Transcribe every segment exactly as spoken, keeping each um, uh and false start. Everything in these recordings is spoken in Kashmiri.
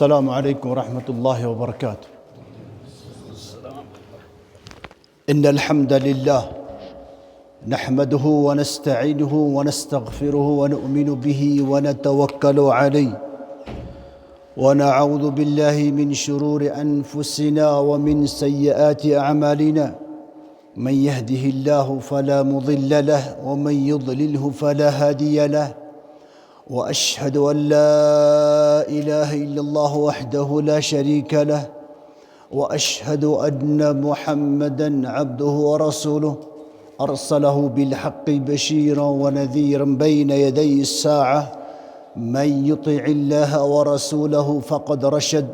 السلام عليكم ورحمة الله وبركاته. إن الحمد لله نحمده ونستعينه ونستغفره ونؤمن به ونتوكل عليه، ونعوذ بالله من شرور أنفسنا ومن سيئات أعمالنا. من يهده الله فلا مضل له، ومن يضلله فلا هادي له. وأشهد أن لا إله إلا الله وحده لا شريك له، وأشهد أن محمدا عبده ورسوله، أرسله بالحق بشيرا ونذيرا بين يدي الساعة. من يطع الله ورسوله فقد رشد،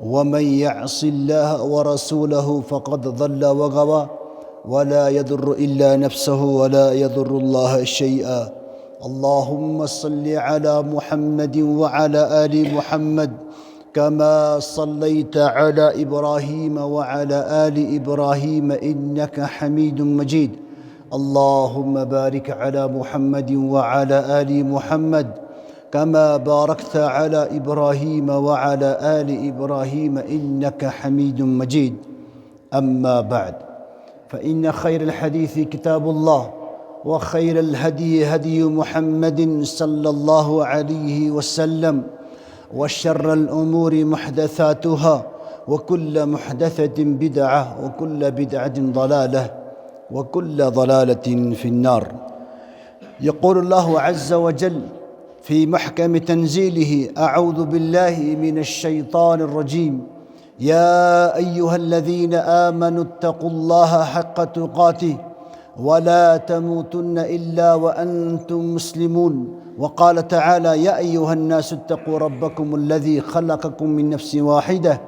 ومن يعص الله ورسوله فقد ضل وغوى، ولا يضر إلا نفسه ولا يضر الله شيئا. اللهم صل على محمد وعلى آل محمد كما صليت على إبراهيم وعلى آل إبراهيم إنك حميد مجيد. اللهم بارك على محمد وعلى آل محمد كما باركت على إبراهيم وعلى آل إبراهيم إنك حميد مجيد. أما بعد، فإن خير الحديث كتاب الله، وخير الهدي هدي محمد صلى الله عليه وسلم، وشر الأمور محدثاتها، وكل محدثة بدعة، وكل بدعة ضلالة، وكل ضلالة في النار. يقول الله عز وجل في محكم تنزيله: أعوذ بالله من الشيطان الرجيم. يا أيها الذين آمنوا اتقوا الله حق تقاته ولا تموتن إلا وأنتم مسلمون. وقال تعالى: يا أيها الناس اتقوا ربكم الذي خلقكم من نفس واحدة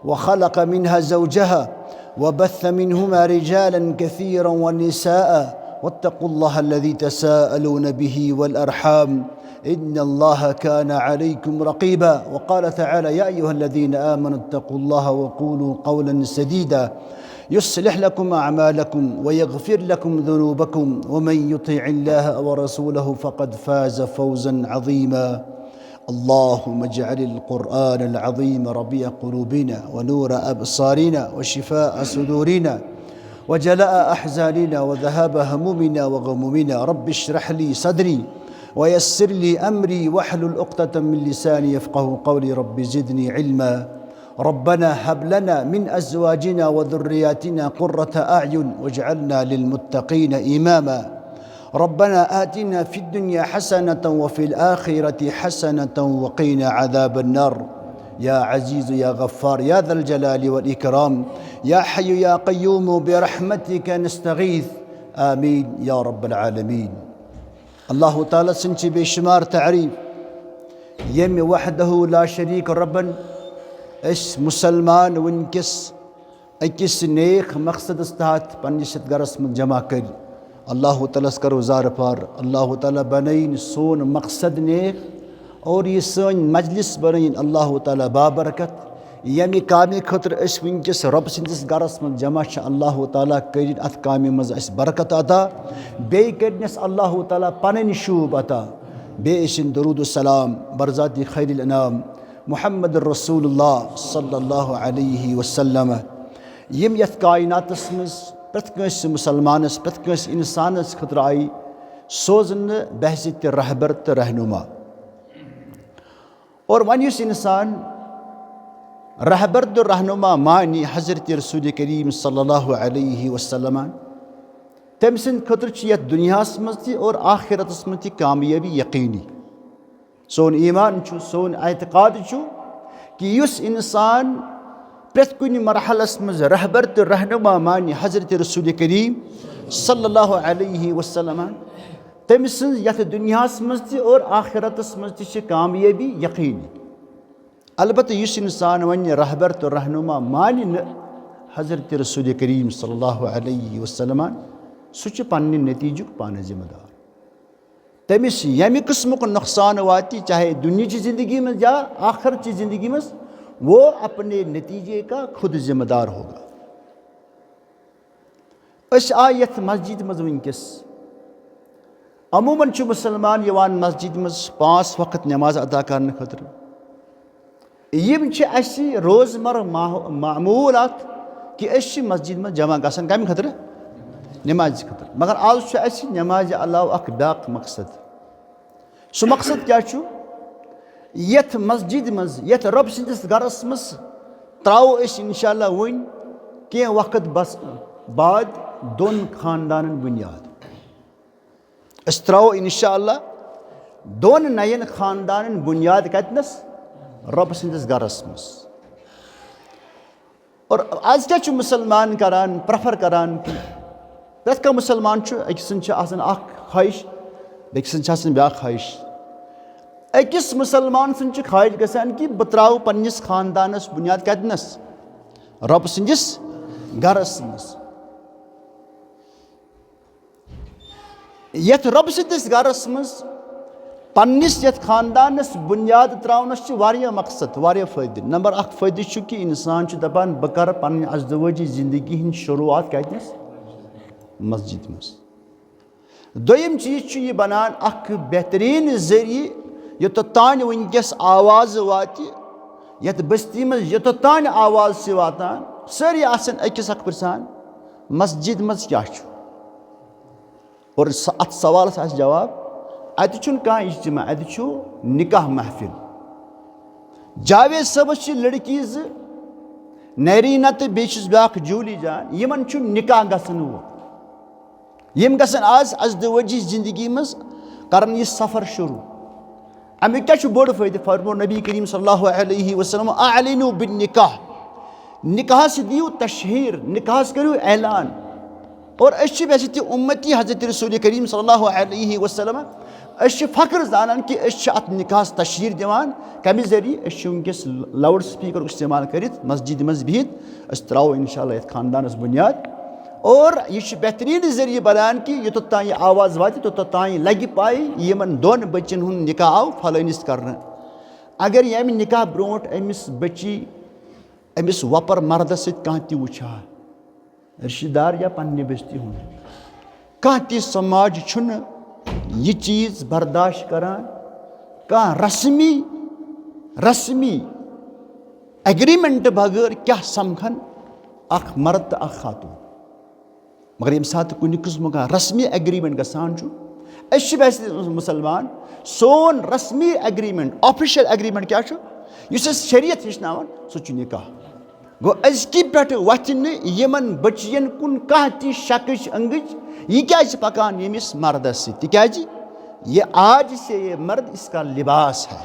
وخلق منها زوجها وبث منهما رجالا كثيرا ونساء واتقوا الله الذي تساءلون به والأرحام إن الله كان عليكم رقيبا. وقال تعالى: يا أيها الذين آمنوا اتقوا الله وقولوا قولا سديدا يصلح لكم أعمالكم ويغفر لكم ذنوبكم ومن يطع الله ورسوله فقد فاز فوزا عظيما. اللهم اجعل القرآن العظيم ربيع قلوبنا ونور أبصارنا وشفاء صدورنا وجلاء أحزاننا وذهاب همومنا وغمومنا. رب اشرح لي صدري ويسر لي أمري واحلل عقدة من لساني يفقه قولي. رب زدني علما. ربنا هب لنا من أزواجنا وذرياتنا قرة أعين واجعلنا للمتقين إماما. ربنا آتنا في الدنيا حسنة وفي الآخرة حسنة وقنا عذاب النار. يا عزيز يا غفار يا ذا الجلال والإكرام يا حي يا قيوم برحمتك نستغيث. آمين يا رب العالمين. اللہ تعالیٰ سٕنٛز چھِ بے شمار تعریف، ییٚمہِ وحدہ لا شریک ربن أسۍ مسلمان وٕنکیٚس أکِس نیک مقصدس تحت پننِس یتھ گرس منٛز جمع کٔرۍ۔ اللہ تعالیٰ ہس کرو زارٕ پار، اللہ تعالیٰ بنٲیِن سون مقصد نیک اور یہِ سٲنۍ مجلس بنٲیِن اللہ تعالیٰ بابرکت۔ ییٚمہِ کامہِ خٲطرٕ أسۍ وٕنکیٚس رۄب سٕنٛدِس گرس منٛز جمع چھِ، اللہ تعالیٰ کٔرِن اتھ کامہِ منٛز اسہِ برکت عطا، بیٚیہِ کٔرِنس اللہ تعالیٰ پنٕنۍ شوٗب عطا، بیٚیہِ ٲسِن درود و سلام برذات خیر الانام محمد رسول اللہ صلی اللہ علیہ وسلم۔ یِم یتھ کائناتس منٛز پرٛٮ۪تھ کٲنٛسہِ مسلمانس، پرٛٮ۪تھ کٲنٛسہِ انسانس خٲطرٕ آیہِ سوزنہٕ بحیثیت رہبر تہٕ رہنما۔ اور وۄنۍ یُس انسان رہبر تہٕ رہنما مانی حضرت رسول کریم صلی اللہ علیہ وسلم، تٔمۍ سٕنٛدِ خٲطرٕ چھِ یتھ دُنیاہس منٛز تہِ اور آخرتس منٛز تہِ کامیٲبی یقینی۔ سون ایمان چھُ، سون اعتقاد چھُ کہِ یُس انسان پرٛٮ۪تھ کُنہِ مرحلس منٛز رہبر تہٕ رہنما مانہِ حضرت رسول کریم صلی اللہ علیہ وسلم، تٔمۍ سٕنٛز یتھ دُنیاہس منٛز تہِ اور آخرتس منٛز تہِ چھِ کامیٲبی یقینی۔ البتہ یُس انسان وۄنۍ رہبر تہٕ رہنما مانہِ نہٕ حضرت رسول کریم صلی اللہ علیہ وسلم، سُہ چھُ پننہِ نتیجُک پانہٕ ذمہٕ دار۔ تٔمِس ییٚمہِ قٕسمُک نۄقصان واتہِ، چاہے دُنیاہچہِ زندگی منٛز یا آخرتچہِ زندگی منٛز، وہ اپنے نتیجے کا خود ذمہ دار ہوگا۔ أسۍ آے یتھ مسجد منٛز وٕنکیٚس۔ عموماً چھُ مسلمان یِوان مسجد منٛز پانٛژھ وقت نماز ادا کرنہٕ خٲطرٕ۔ یِم چھِ اَسہِ روزمرہ ماحو-، معموٗلات کہِ أسۍ چھِ مسجد منٛز جمع گژھان۔ کَمہِ خٲطرٕ؟ نمازِ خٲطرٕ۔ مگر آز چھُ اَسہِ نمازِ علاوٕ اَکھ بیٛاکھ مقصد۔ سُہ مقصد کیٛاہ چھُ؟ یَتھ مسجد منٛز، یَتھ رۄب سٕنٛدِس گَرَس منٛز ترٛاوو أسۍ اِنشاء اللہ وۄنۍ کینٛہہ وقت بس بعد دۄن خاندانَن بُنیاد۔ أسۍ ترٛاوو اِنشاء اللہ دۄن نَیَن خاندانَن بُنیاد۔ کَتِنَس؟ رۄب سٕنٛدِس گَرَس منٛز۔ اور آز کیٛاہ چھُ مُسلمان کَران، پرٛفَر کَران کہِ پرٛٮ۪تھ کانٛہہ مُسلمان چھُ، أکۍ سٕنٛز چھِ آسان اَکھ خواہِش، بیٚکہِ سٕنٛز چھِ آسان بیٛاکھ خواہِش۔ أکِس مُسلمان سٕنٛز چھِ خواہِش گژھان کہِ بہٕ ترٛاوٕ پنٛنِس خاندانَس بُنیاد۔ کَتِنَس؟ رۄب سٕنٛدِس گَرَس منٛز۔ یَتھ رۄب سٕنٛدِس گَرَس منٛز پنٛنِس یَتھ خاندانَس بُنیاد ترٛاونَس چھِ واریاہ مقصد، واریاہ فٲیدٕ۔ نمبر اَکھ فٲیدٕ چھُ کہِ اِنسان چھُ دَپان، بہٕ کَرٕ پنٕنۍ اَزدِوٲجی زِندگی ہِنٛز شروٗعات کَتِنَس؟ مسجد منٛز۔ دوٚیِم چیٖز چھُ یہِ بَنان اَکھ بہتریٖن ذٔریعہٕ، یوٚتَتھ تانۍ وٕنکیٚس آواز واتہِ، یَتھ بستی منٛز یوٚتَتھ تانۍ آواز چھِ واتان، سٲری آسَن أکِس اَکھ پِرٛژھان، مسجد منٛز کیٛاہ چھُ؟ اور سہ-، اتھ سوالس آسہِ جواب، اتہِ چھُنہٕ کانٛہہ اجتماع، اتہِ چھُ نکاح محفل۔ جاوید صٲبس چھِ لڑکی زٕ، نرینا تہٕ بیٚیہِ چھُس بیٛاکھ جولی جان، یِمن چھُ نکاح گژھن وول۔ یِم گژھن آز ازدواجی زندگی منٛز کرن یہِ سفر شروع۔ امیُک کیٛاہ چھُ بوٚڑ فٲیدٕ؟ فرموو نبی کریم صلی اللہ علیہ وسلم، "اعلنوا بالنکاح"، نکاحس دِیِو تشہیر، نکاحس کٔرِو اعلان۔ اور أسۍ چھِ ویسے تہِ اُمتی حضرت رسول کریم صلی اللہ علیہ وسلم، أسۍ چھِ فخر زانان کہِ أسۍ چھِ اتھ نکاحس تشہیر دِوان۔ کمہِ ذٔریعہٕ؟ أسۍ چھِ وٕنکیٚس لاؤڈ سپیکرُک استعمال کٔرِتھ مسجد منٛز بِہِتھ، أسۍ ترٛاوو انشاءاللہ یتھ خاندانس بُنیاد۔ اور یہِ چھُ بہتریٖن ذٔریعہٕ بنان کہِ یوٚتتھ تام یہِ آواز واتہِ، توٚتتھ تام لگہِ پاے، یِمن دۄن بچن ہُنٛد نکاح آو فلٲنِس کرنہٕ۔ اگر ییٚمہِ نکاح برونٛٹھ أمِس بچی، أمِس وۄپر مردس سۭتۍ کانٛہہ تہِ وٕچھِ ہا، رشتہٕ دار یا پننہِ بستی ہُنٛد کانٛہہ تہِ سماج چھُنہٕ یہِ چیٖز برداشت کران۔ کانٛہہ رسمی، رسمی ایگریمنٹ بغٲر کیٛاہ سمکھن اکھ مرد تہٕ اکھ خاتون؟ مگر ییٚمہِ ساتہٕ کُنہِ قٕسمُک کانٛہہ رسمی ایگریمنٹ گژھان چھُ، أسۍ چھِ ویسے مُسلمان، سون رسمی ایگریمنٹ، آفیشل ایگریمنٹ کیٛاہ چھُ؟ یُس اَسہِ شریعت ہیٚچھناوان، سُہ چھُ نکاح۔ گوٚو، أزکہِ پٮ۪ٹھٕ وۄتھِ نہٕ یِمن بٔچین کُن کانٛہہ تہِ شکٕچ انگٕچ، یہِ کیٛازِ چھِ پکان ییٚمِس مردس سۭتۍ؟ تِکیٛازِ یہ آج سے یہ مرد اس کا لباس ہے۔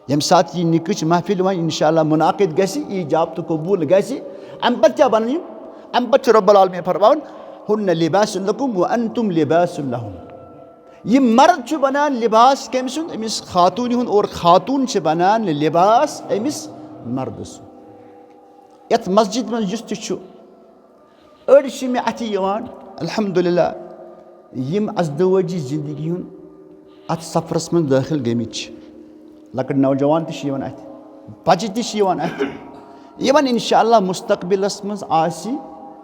ییٚمہِ ساتہٕ یہِ نِکٕچ محفِل وۄنۍ انشاءاللہ منعقد گژھِ، ایجاب تہٕ قبول گژھِ، امہِ پتہٕ کیٛاہ بنن یِم؟ امہِ پتہٕ چھُ رب العالمین فرماوان، "ہن لباس لکم و انتم لباس لہن۔" یہِ مرد چھُ بنان لباس کٔمۍ سُنٛد؟ أمِس خاتوٗنہِ ہُنٛد، اور خاتوٗن چھِ بنان لباس أمِس مردٕ سُنٛد۔ یتھ مسجد منٛز یُس تہِ چھُ، أڑۍ چھِ مےٚ اَتھِ یِوان، الحمدللہ، یِم ازدوٲجی زندگی ہُنٛد اَتھ سفرس منٛز دٲخل گٔمٕتۍ چھِ۔ لۄکٕٹۍ نوجوان تہِ چھِ یِوان اَتھِ، بچہِ تہِ چھِ یِوان اَتھِ۔ یِمن انشاءاللہ مستقبلس منٛز آسہِ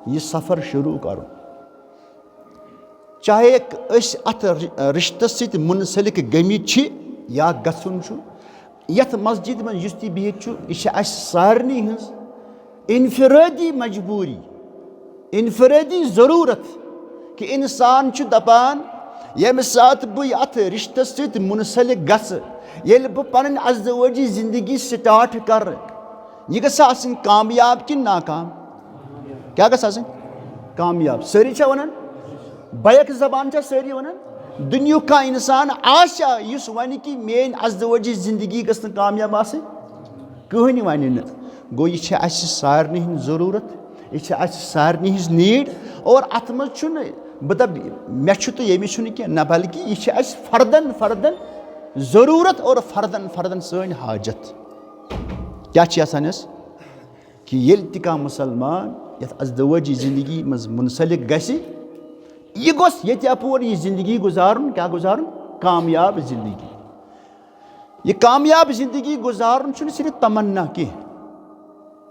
یہِ سفر شروع کرُن۔ چاہے أسۍ اَتھ رِ-، رشتس سۭتۍ منسلک گٔمٕتۍ چھِ یا گژھُن چھُ، یتھ مسجد منٛز یُس تہِ بِہِتھ چھُ، یہِ چھِ اَسہِ سارنٕے ہٕنٛز انفرٲدی مجبوٗری، انفرٲدی ضروٗرت کہِ انسان چھُ دپان، ییٚمہِ ساتہٕ بہٕ یتھ رشتس سۭتۍ منسلک گژھٕ، ییٚلہِ بہٕ پنٕنۍ ازدوٲجی زندگی سٹارٹ کرٕ، یہِ گژھِ آسٕنۍ کامیاب کِنہٕ ناکام؟ کیٛاہ گژھِ آسٕنۍ؟ کامیاب۔ سٲری چھا ونان؟ بیک زبان چھا سٲری ونان؟ دُنیُک کانٛہہ انسان آسیا یُس ونہِ کہِ میٲنۍ ازدوٲجی زندگی گٔژھ نہٕ کامیاب آسٕنۍ؟ کٕہٕنۍ ونہِ نہٕ۔ گوٚو، یہِ چھِ اَسہِ سارنٕے ہٕنٛز ضروٗرت، یہِ چھِ اَسہِ سارنٕے ہٕنٛز need۔ اور اَتھ منٛز چھُنہٕ بہٕ دَپہٕ مےٚ چھُ تہٕ ییٚمِس چھُنہٕ کینٛہہ، نہ، بلکہِ یہِ چھِ اَسہِ فردن فردن ضروٗرت اور فردن فردن سٲنۍ حاجت۔ کیٛاہ چھِ یَژھان أسۍ؟ کہِ ییٚلہِ تہِ کانٛہہ مُسلمان یَتھ ازدوٲجی زندگی منٛز منسلک گژھِ، یہِ گوٚژھ ییٚتہِ اَپور یہِ زندگی گُزارُن، کیٛاہ گُزارُن؟ کامیاب زندگی۔ یہِ کامیاب زندگی گُزارُن چھُنہٕ صرف تمنا کینٛہہ،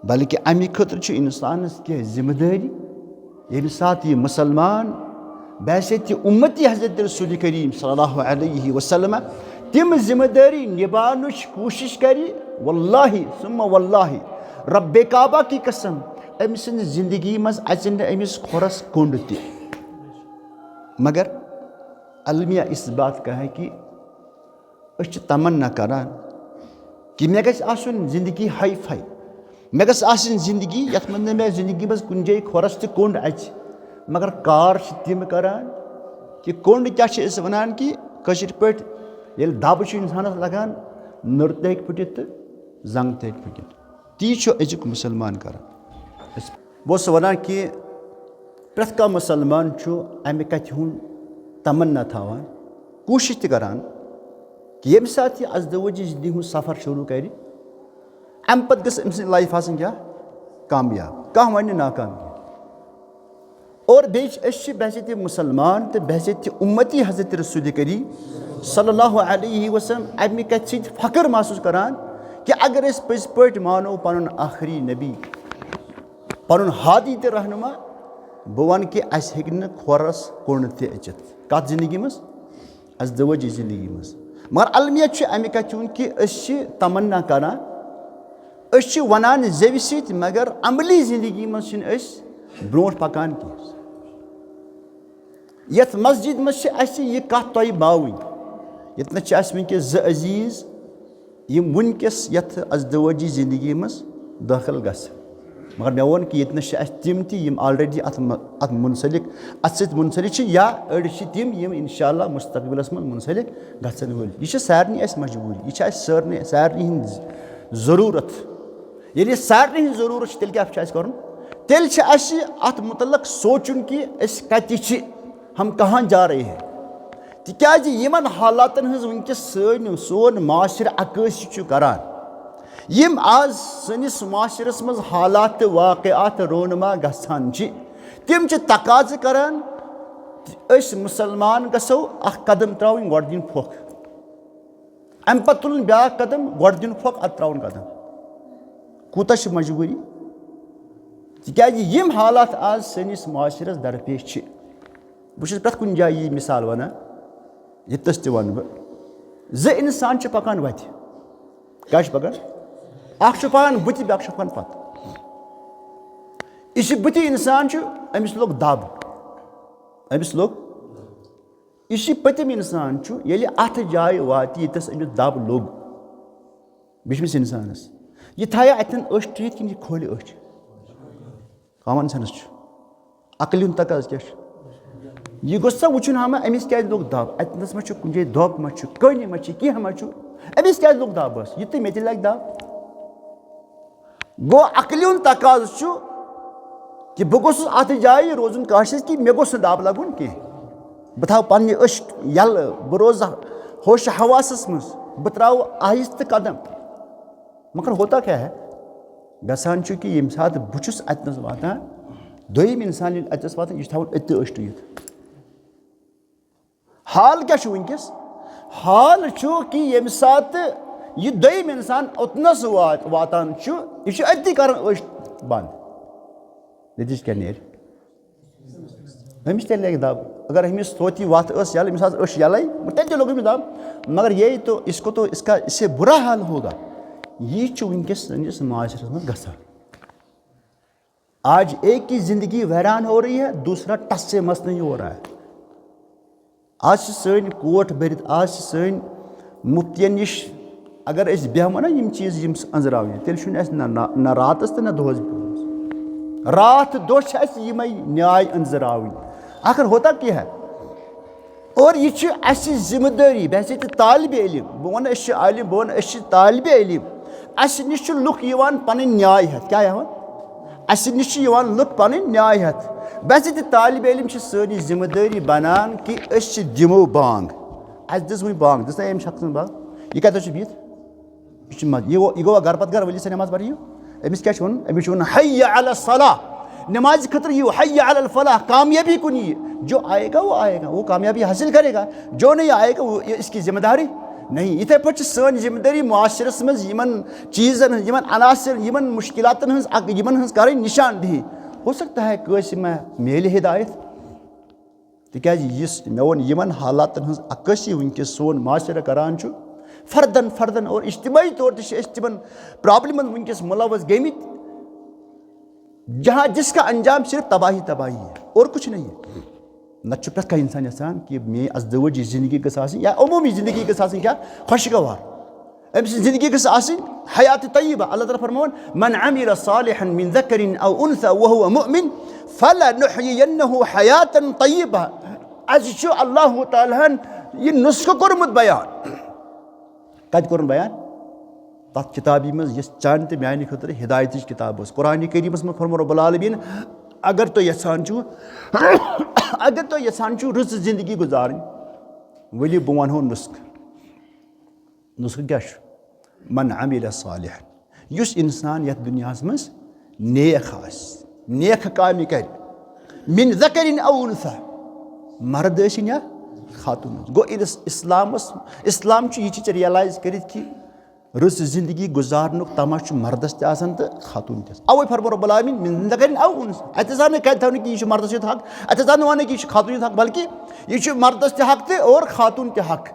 بلکہِ اَمہِ خٲطرٕ چھُ اِنسانَس کینٛہہ ذمہٕ دٲری۔ ییٚمہِ ساتہٕ یہِ مُسلمان بحیثیت اُمتی حضرت رسول کریم صلی اللہ علیہ وسلم تِم ذمہٕ دٲری نِباونٕچ کوٗشِش کرِ، واللہ ثم واللہ، رب کعبہ کی قسم، أمۍ سٕنٛزِ زندگی منٛز اژِ نہٕ أمِس کھۄرس کوٚنٛڈ تہِ۔ مگر المیہ اس بات کا ہے کہ أسۍ چھِ تمنا کران کہ مےٚ گژھِ آسُن زندگی ہائی فائی، مےٚ گژھِ آسٕنۍ زندگی یتھ منٛز نہٕ مےٚ زندگی منٛز کُنہِ جایہِ کھۄرس تہِ کوٚنٛڈ اژِ۔ مگر کار چھِ تِم کران کہ کوٚنٛڈ کیٛاہ چھِ أسۍ ونان کہ کٲشِر پٲٹھۍ ییٚلہِ دب چھُ انسانس لگان، نٔر تہِ ہیٚکہِ پھٕٹِتھ تہٕ زنٛگ تہِ ہیٚکہِ پھٕٹِتھ۔ تی چھُ أزیُک مُسلمان کران۔ أسۍ، بہٕ اوسُس وَنان کہِ پرٛٮ۪تھ کانٛہہ مُسلمان چھُ اَمہِ کَتھِ ہُنٛد تمنا تھاوان، کوٗشِش تہِ کران کہِ ییٚمہِ ساتہٕ یہِ ازدوٲجی زِندگی ہُنٛد سفر شروٗع کرِ، اَمہِ پتہٕ گٔژھ أمۍ سٕنٛز life آسٕنۍ کیٛاہ؟ کامیاب۔ کانٛہہ وَنہِ نہٕ ناکام کینٛہہ۔ اور بیٚیہِ چھِ، أسۍ چھِ بحیثیت مُسلمان تہٕ بحیثیت اُمتی حضرت رسول کریم صلی اللہ علیہ وسلم اَمہِ کَتھِ سۭتۍ فخر محسوٗس کران کہِ اگر أسۍ پٔزۍ پٲٹھۍ مانو پنُن آخری نبی، پنُن ہادی تہٕ رہنما، بہٕ وَنہٕ کہِ اَسہِ ہیٚکہِ نہٕ کھۄرَس کوٚنٛڈ تہِ أژِتھ۔ کَتھ زندگی منٛز؟ ازدوٲجی زندگی منٛز۔ مگر المیہ چھُ اَمہِ کَتھِ ہُنٛد کہِ أسۍ چھِ تمنا کران، أسۍ چھِ وَنان زیوِ سۭتۍ، مگر عملی زندگی منٛز چھِنہٕ أسۍ برونٛٹھ پکان کینٛہہ۔ یَتھ مسجد منٛز چھِ اَسہِ یہِ کَتھ تۄہہِ باوٕنۍ، ییٚتہِ نَس چھِ اَسہِ وٕنکیٚس زٕ عزیٖز، یِم وٕنکیٚس یَتھ ازدوٲجی زندگی منٛز دٲخل گژھِ۔ مگر مےٚ ووٚن کہِ ییٚتہِ نَس چھِ اَسہِ تِم تہِ یِم already اَتھ مَ-، اَتھ منسلک، اَتھ سۭتۍ منسلک چھِ، یا أڑۍ چھِ تِم یِم انشاءاللہ مستقبلَس منٛز منسلک گژھن وٲلۍ۔ یہِ چھِ سارنٕے اَسہِ مجبوٗری، یہِ چھِ اَسہِ سارنٕے، سارنٕے ہِنٛز ضروٗرت۔ ییٚلہِ یہِ سارنٕے ہِنٛز ضروٗرت چھِ، تیٚلہِ کیٛاہ چھُ اَسہِ کَرُن؟ تیٚلہِ چھِ اَسہِ اَتھ مُتعلق سونٛچُن کہِ أسۍ کَتہِ چھِ، ہم کہاں جا رہے ہیں۔ تِکیٛازِ یِمن حالاتن ہٕنٛز وٕنکیٚس سٲنۍ، سون معاشرٕ عکٲسی چھُ کران، یِم آز سٲنِس معاشرس منٛز حالات تہٕ واقعات رونما گژھان چھِ، تِم چھِ تقاضہٕ کران، أسۍ مُسلمان گژھو اکھ قدم ترٛاوٕنۍ، گۄڈٕ دِنۍ پھۄکھ، اَمہِ پتہٕ تُلُن بیٛاکھ قدم، گۄڈٕ دِنۍ پھۄکھ، اَدٕ ترٛاوُن قدم۔ کوٗتاہ چھِ مجبوٗری؟ تِکیٛازِ یِم حالات آز سٲنِس معاشرس درپیش چھِ، بہٕ چھُس پرٛٮ۪تھ کُنہِ جایہِ یی مثال وَنان، ییٚتَس تہِ وَنہٕ بہٕ، زٕ اِنسان چھِ پَکان وَتہِ۔ کیٛاہ چھِ پَکان؟ اَکھ چھُ پَکان بٕتھِ، بیٛاکھ چھُ پَکان پَتہٕ۔ یُس یہِ بٕتھِ اِنسان چھُ، أمِس لوٚگ دَب۔ أمِس لوٚگ، یُس یہِ پٔتِم اِنسان چھُ، ییٚلہِ اَتھ جایہِ واتہِ، ییٚتَس أمِس دَب لوٚگ، بیٚیہِ چھُ أمِس اِنسانَس، یہِ تھایہِ اَتٮ۪ن أچھ ٹُوِتھ کِنہٕ یہِ کھولہِ أچھ؟ Common sense چھُ۔ عقلہِ ہُنٛد تقاضہٕ کیٛاہ چھُ؟ یہِ گوٚژھ سا وٕچھُن ہا ما أمِس کیٛازِ لوٚگ دَب؟ اَتہِ نَس ما چھُ کُنہِ جایہِ دۄب ما چھُ، کٔنۍ ما چھِ، کینٛہہ ما چھُ؟ أمِس کیٛازِ لوٚگ دَب بَس؟ یہِ تہٕ مےٚ تہِ لَگہِ دَب۔ گوٚو عقلہِ ہُنٛد تقاضہٕ چھُ کہِ بہٕ گوٚژھُس اَتھ جایہِ روزُن کاشِس کہِ مےٚ گوٚژھ نہٕ دَب لَگُن کینٛہہ۔ بہٕ تھاوٕ پنٛنہِ أچھ یَلہٕ، بہٕ روزٕ ہوش حواسَس منٛز، بہٕ ترٛاوٕ آہِستہٕ قدم۔ مگر ہوتا کیا ہے؟ گژھان چھُ کہِ ییٚمہِ ساتہٕ بہٕ چھُس اَتہِ نَس واتان، دوٚیِم اِنسان ییٚلہِ اَتہِ نَس واتان، یہِ چھُ تھاوان أتہِ تہِ أچھ ٹُوِتھ۔ حال کیٛاہ چھُ وٕنکیٚس؟ حال چھُ کہِ ییٚمہِ ساتہٕ یہِ دوٚیِم اِنسان اوٚتنَس وات-، واتان چھُ، یہِ چھُ أتی کران أچھ بنٛد۔ نتیٖجہٕ کیٛاہ نیرِ؟ أمِس تہِ لگہِ دَب۔ اگر أمِس توتہِ وَتھ ٲس یَلہٕ، أمِس آسہٕ أچھ یَلَے، تیٚلہِ تہِ لوٚگ أمِس دَب۔ مگر یے تو، اس کو تو، اس کا، اس سے برا حال ہوگا۔ یی چھُ وٕنکیٚس سٲنِس معاشرَس منٛز گژھان۔ آج ایک کی زندگی ویران ہو رہی ہے، دوسرا ٹس سے مس نہیں ہو رہا ہے۔ آز چھِ سٲنۍ کوٹھ بٔرِتھ، آز چھِ سٲنۍ مُفتِیَن نِش اگر أسۍ بیٚہمو نا یِم چیٖز یِم أنٛزراونہِ، تیٚلہِ چھُنہٕ اَسہِ نہ، نہ، نہ راتَس تہٕ نہ دۄہَس بیٚہُن۔ راتھ دۄہ چھِ اَسہِ یِمَے نیاے أنٛزراوٕنۍ۔ آخر ہوتا کیا ہے؟ اور یہِ چھِ اَسہِ ذمہٕ دٲری، بحیثیت طالب علم، بہٕ وَنہٕ أسۍ چھِ عالم، بہٕ وَنہٕ أسۍ چھِ طالب علم۔ اَسہِ نِش چھِ لُکھ یِوان پَنٕنۍ نیاے ہٮ۪تھ۔ کیٛاہ ہٮ۪وان؟ اَسہِ نِش چھِ یِوان لُکھ پَنٕنۍ نیاے ہٮ۪تھ۔ بحیثیت طالب علم چھِ سٲنۍ ذمہٕ دٲری بَنان کہِ أسۍ چھِ دِمو بانٛگ۔ اَسہِ دِژ وٕنۍ بانٛگ، دِژ نہ أمۍ شخصن بانٛگ؟ یہِ کَتٮ۪تھ چھُ بِہِتھ؟ یہِ چھُ مَس-، یہِ گوٚو، یہِ گوٚو گَرٕ پَتہٕ گَرٕ، ؤلِو سا نٮ۪ماز پَرِو۔ أمِس کیٛاہ چھُ وَنُن؟ أمِس چھُ وَنُن، حی علی الصلاح، نٮ۪مازِ خٲطرٕ یِیِو، حی علی الفلاح، کامیٲبی کُن یِیہِ۔ جو آئے گا وہ آئے گا، وہ کامیابی حاصل کرے گا، جو نہیں آئے گا وہ، یہ اس کی ذمہ داری نہیں۔ یِتھَے پٲٹھۍ چھِ سٲنۍ ذمہ دٲری معاشرَس منٛز یِمَن چیٖزَن ہٕنٛز، یِمَن عناصر، یِمَن مُشکِلاتَن ہٕنٛز اَکھ، یِمَن ہٕنٛز کَرٕنۍ نِشان دہی۔ ہو سکتا ہے کٲنٛسہِ ما میلہِ ہدایت۔ تِکیٛازِ یُس مےٚ ووٚن، یِمَن حالاتَن ہٕنٛز عکٲسی وٕنکیٚس سون معاشرٕ کران چھُ، فردن فردن اور اجتماعی طور تہِ چھِ أسۍ تِمن پرابلمن وٕنکیٚس ملوث گٔمٕتۍ، جہاں جس کا انجام صرف تباہی تباہی ہے اور کچھ نہیں ہے۔ نتہٕ چھُ پرٛٮ۪تھ کانٛہہ انسان یژھان کہِ میٲنۍ ازدوٲجی زندگی گٔژھ آسٕنۍ یا عموٗمی زندگی گٔژھ آسٕنۍ کیٛاہ؟ خۄشگوار۔ أمۍ سٕنٛز زندگی گٔژھ آسٕنۍ حیات طیبہ۔ اللہ تعالیٰ فرماوان، "من عمل صالحا من ذکر او انثی وهو مؤمن فلنحیینہ حیاتا طیبہ۔" اَسہِ چھُ اللہ تعالیٰ ہن یہِ نسخہٕ کوٚرمُت بیان۔ کتہِ کوٚرُن بیان؟ تتھ کتابہِ منٛز، یۄس چانہِ تہٕ میانہِ خٲطرٕ ہدایتٕچ کتاب ٲس۔ قرآن کریمس منٛز فرموو رب العالمین، اگر تُہۍ یژھان چھِو، اگر تُہۍ یژھان چھِو رٕژ زندگی گُزارٕنۍ، ؤلِو بہٕ ونہو نسخہٕ۔ نسخہٕ کیٛاہ چھُ؟ من عمل صالحا، یُس انسان یتھ دُنیاہس منٛز نیک آسہِ، نیک کامہِ کرِ، من ذکر او انثی، مرد ٲسِن یا خاتون ٲسِن۔ گوٚو، ییٚلہِ أسۍ اسلامس، اسلام چھُ یہِ چیٖز ریلایز کٔرِتھ کہِ رٕژ زندگی گُزارنُک تمہ چھُ مردس تہِ آسان تہٕ خاتون تہِ آسان۔ اوے فرموو رب العالمین، من ذکر او انثی۔ اتہِ ہسا نہٕ کتہِ تھاونہٕ کہِ یہِ چھُ مردس یوت حق، اتہِ ہسا نہٕ ونہٕ کہِ یہِ چھُ خاتون یوت حق، بلکہِ یہِ چھُ مردس تہِ حق تہٕ اور خاتون تہِ حق۔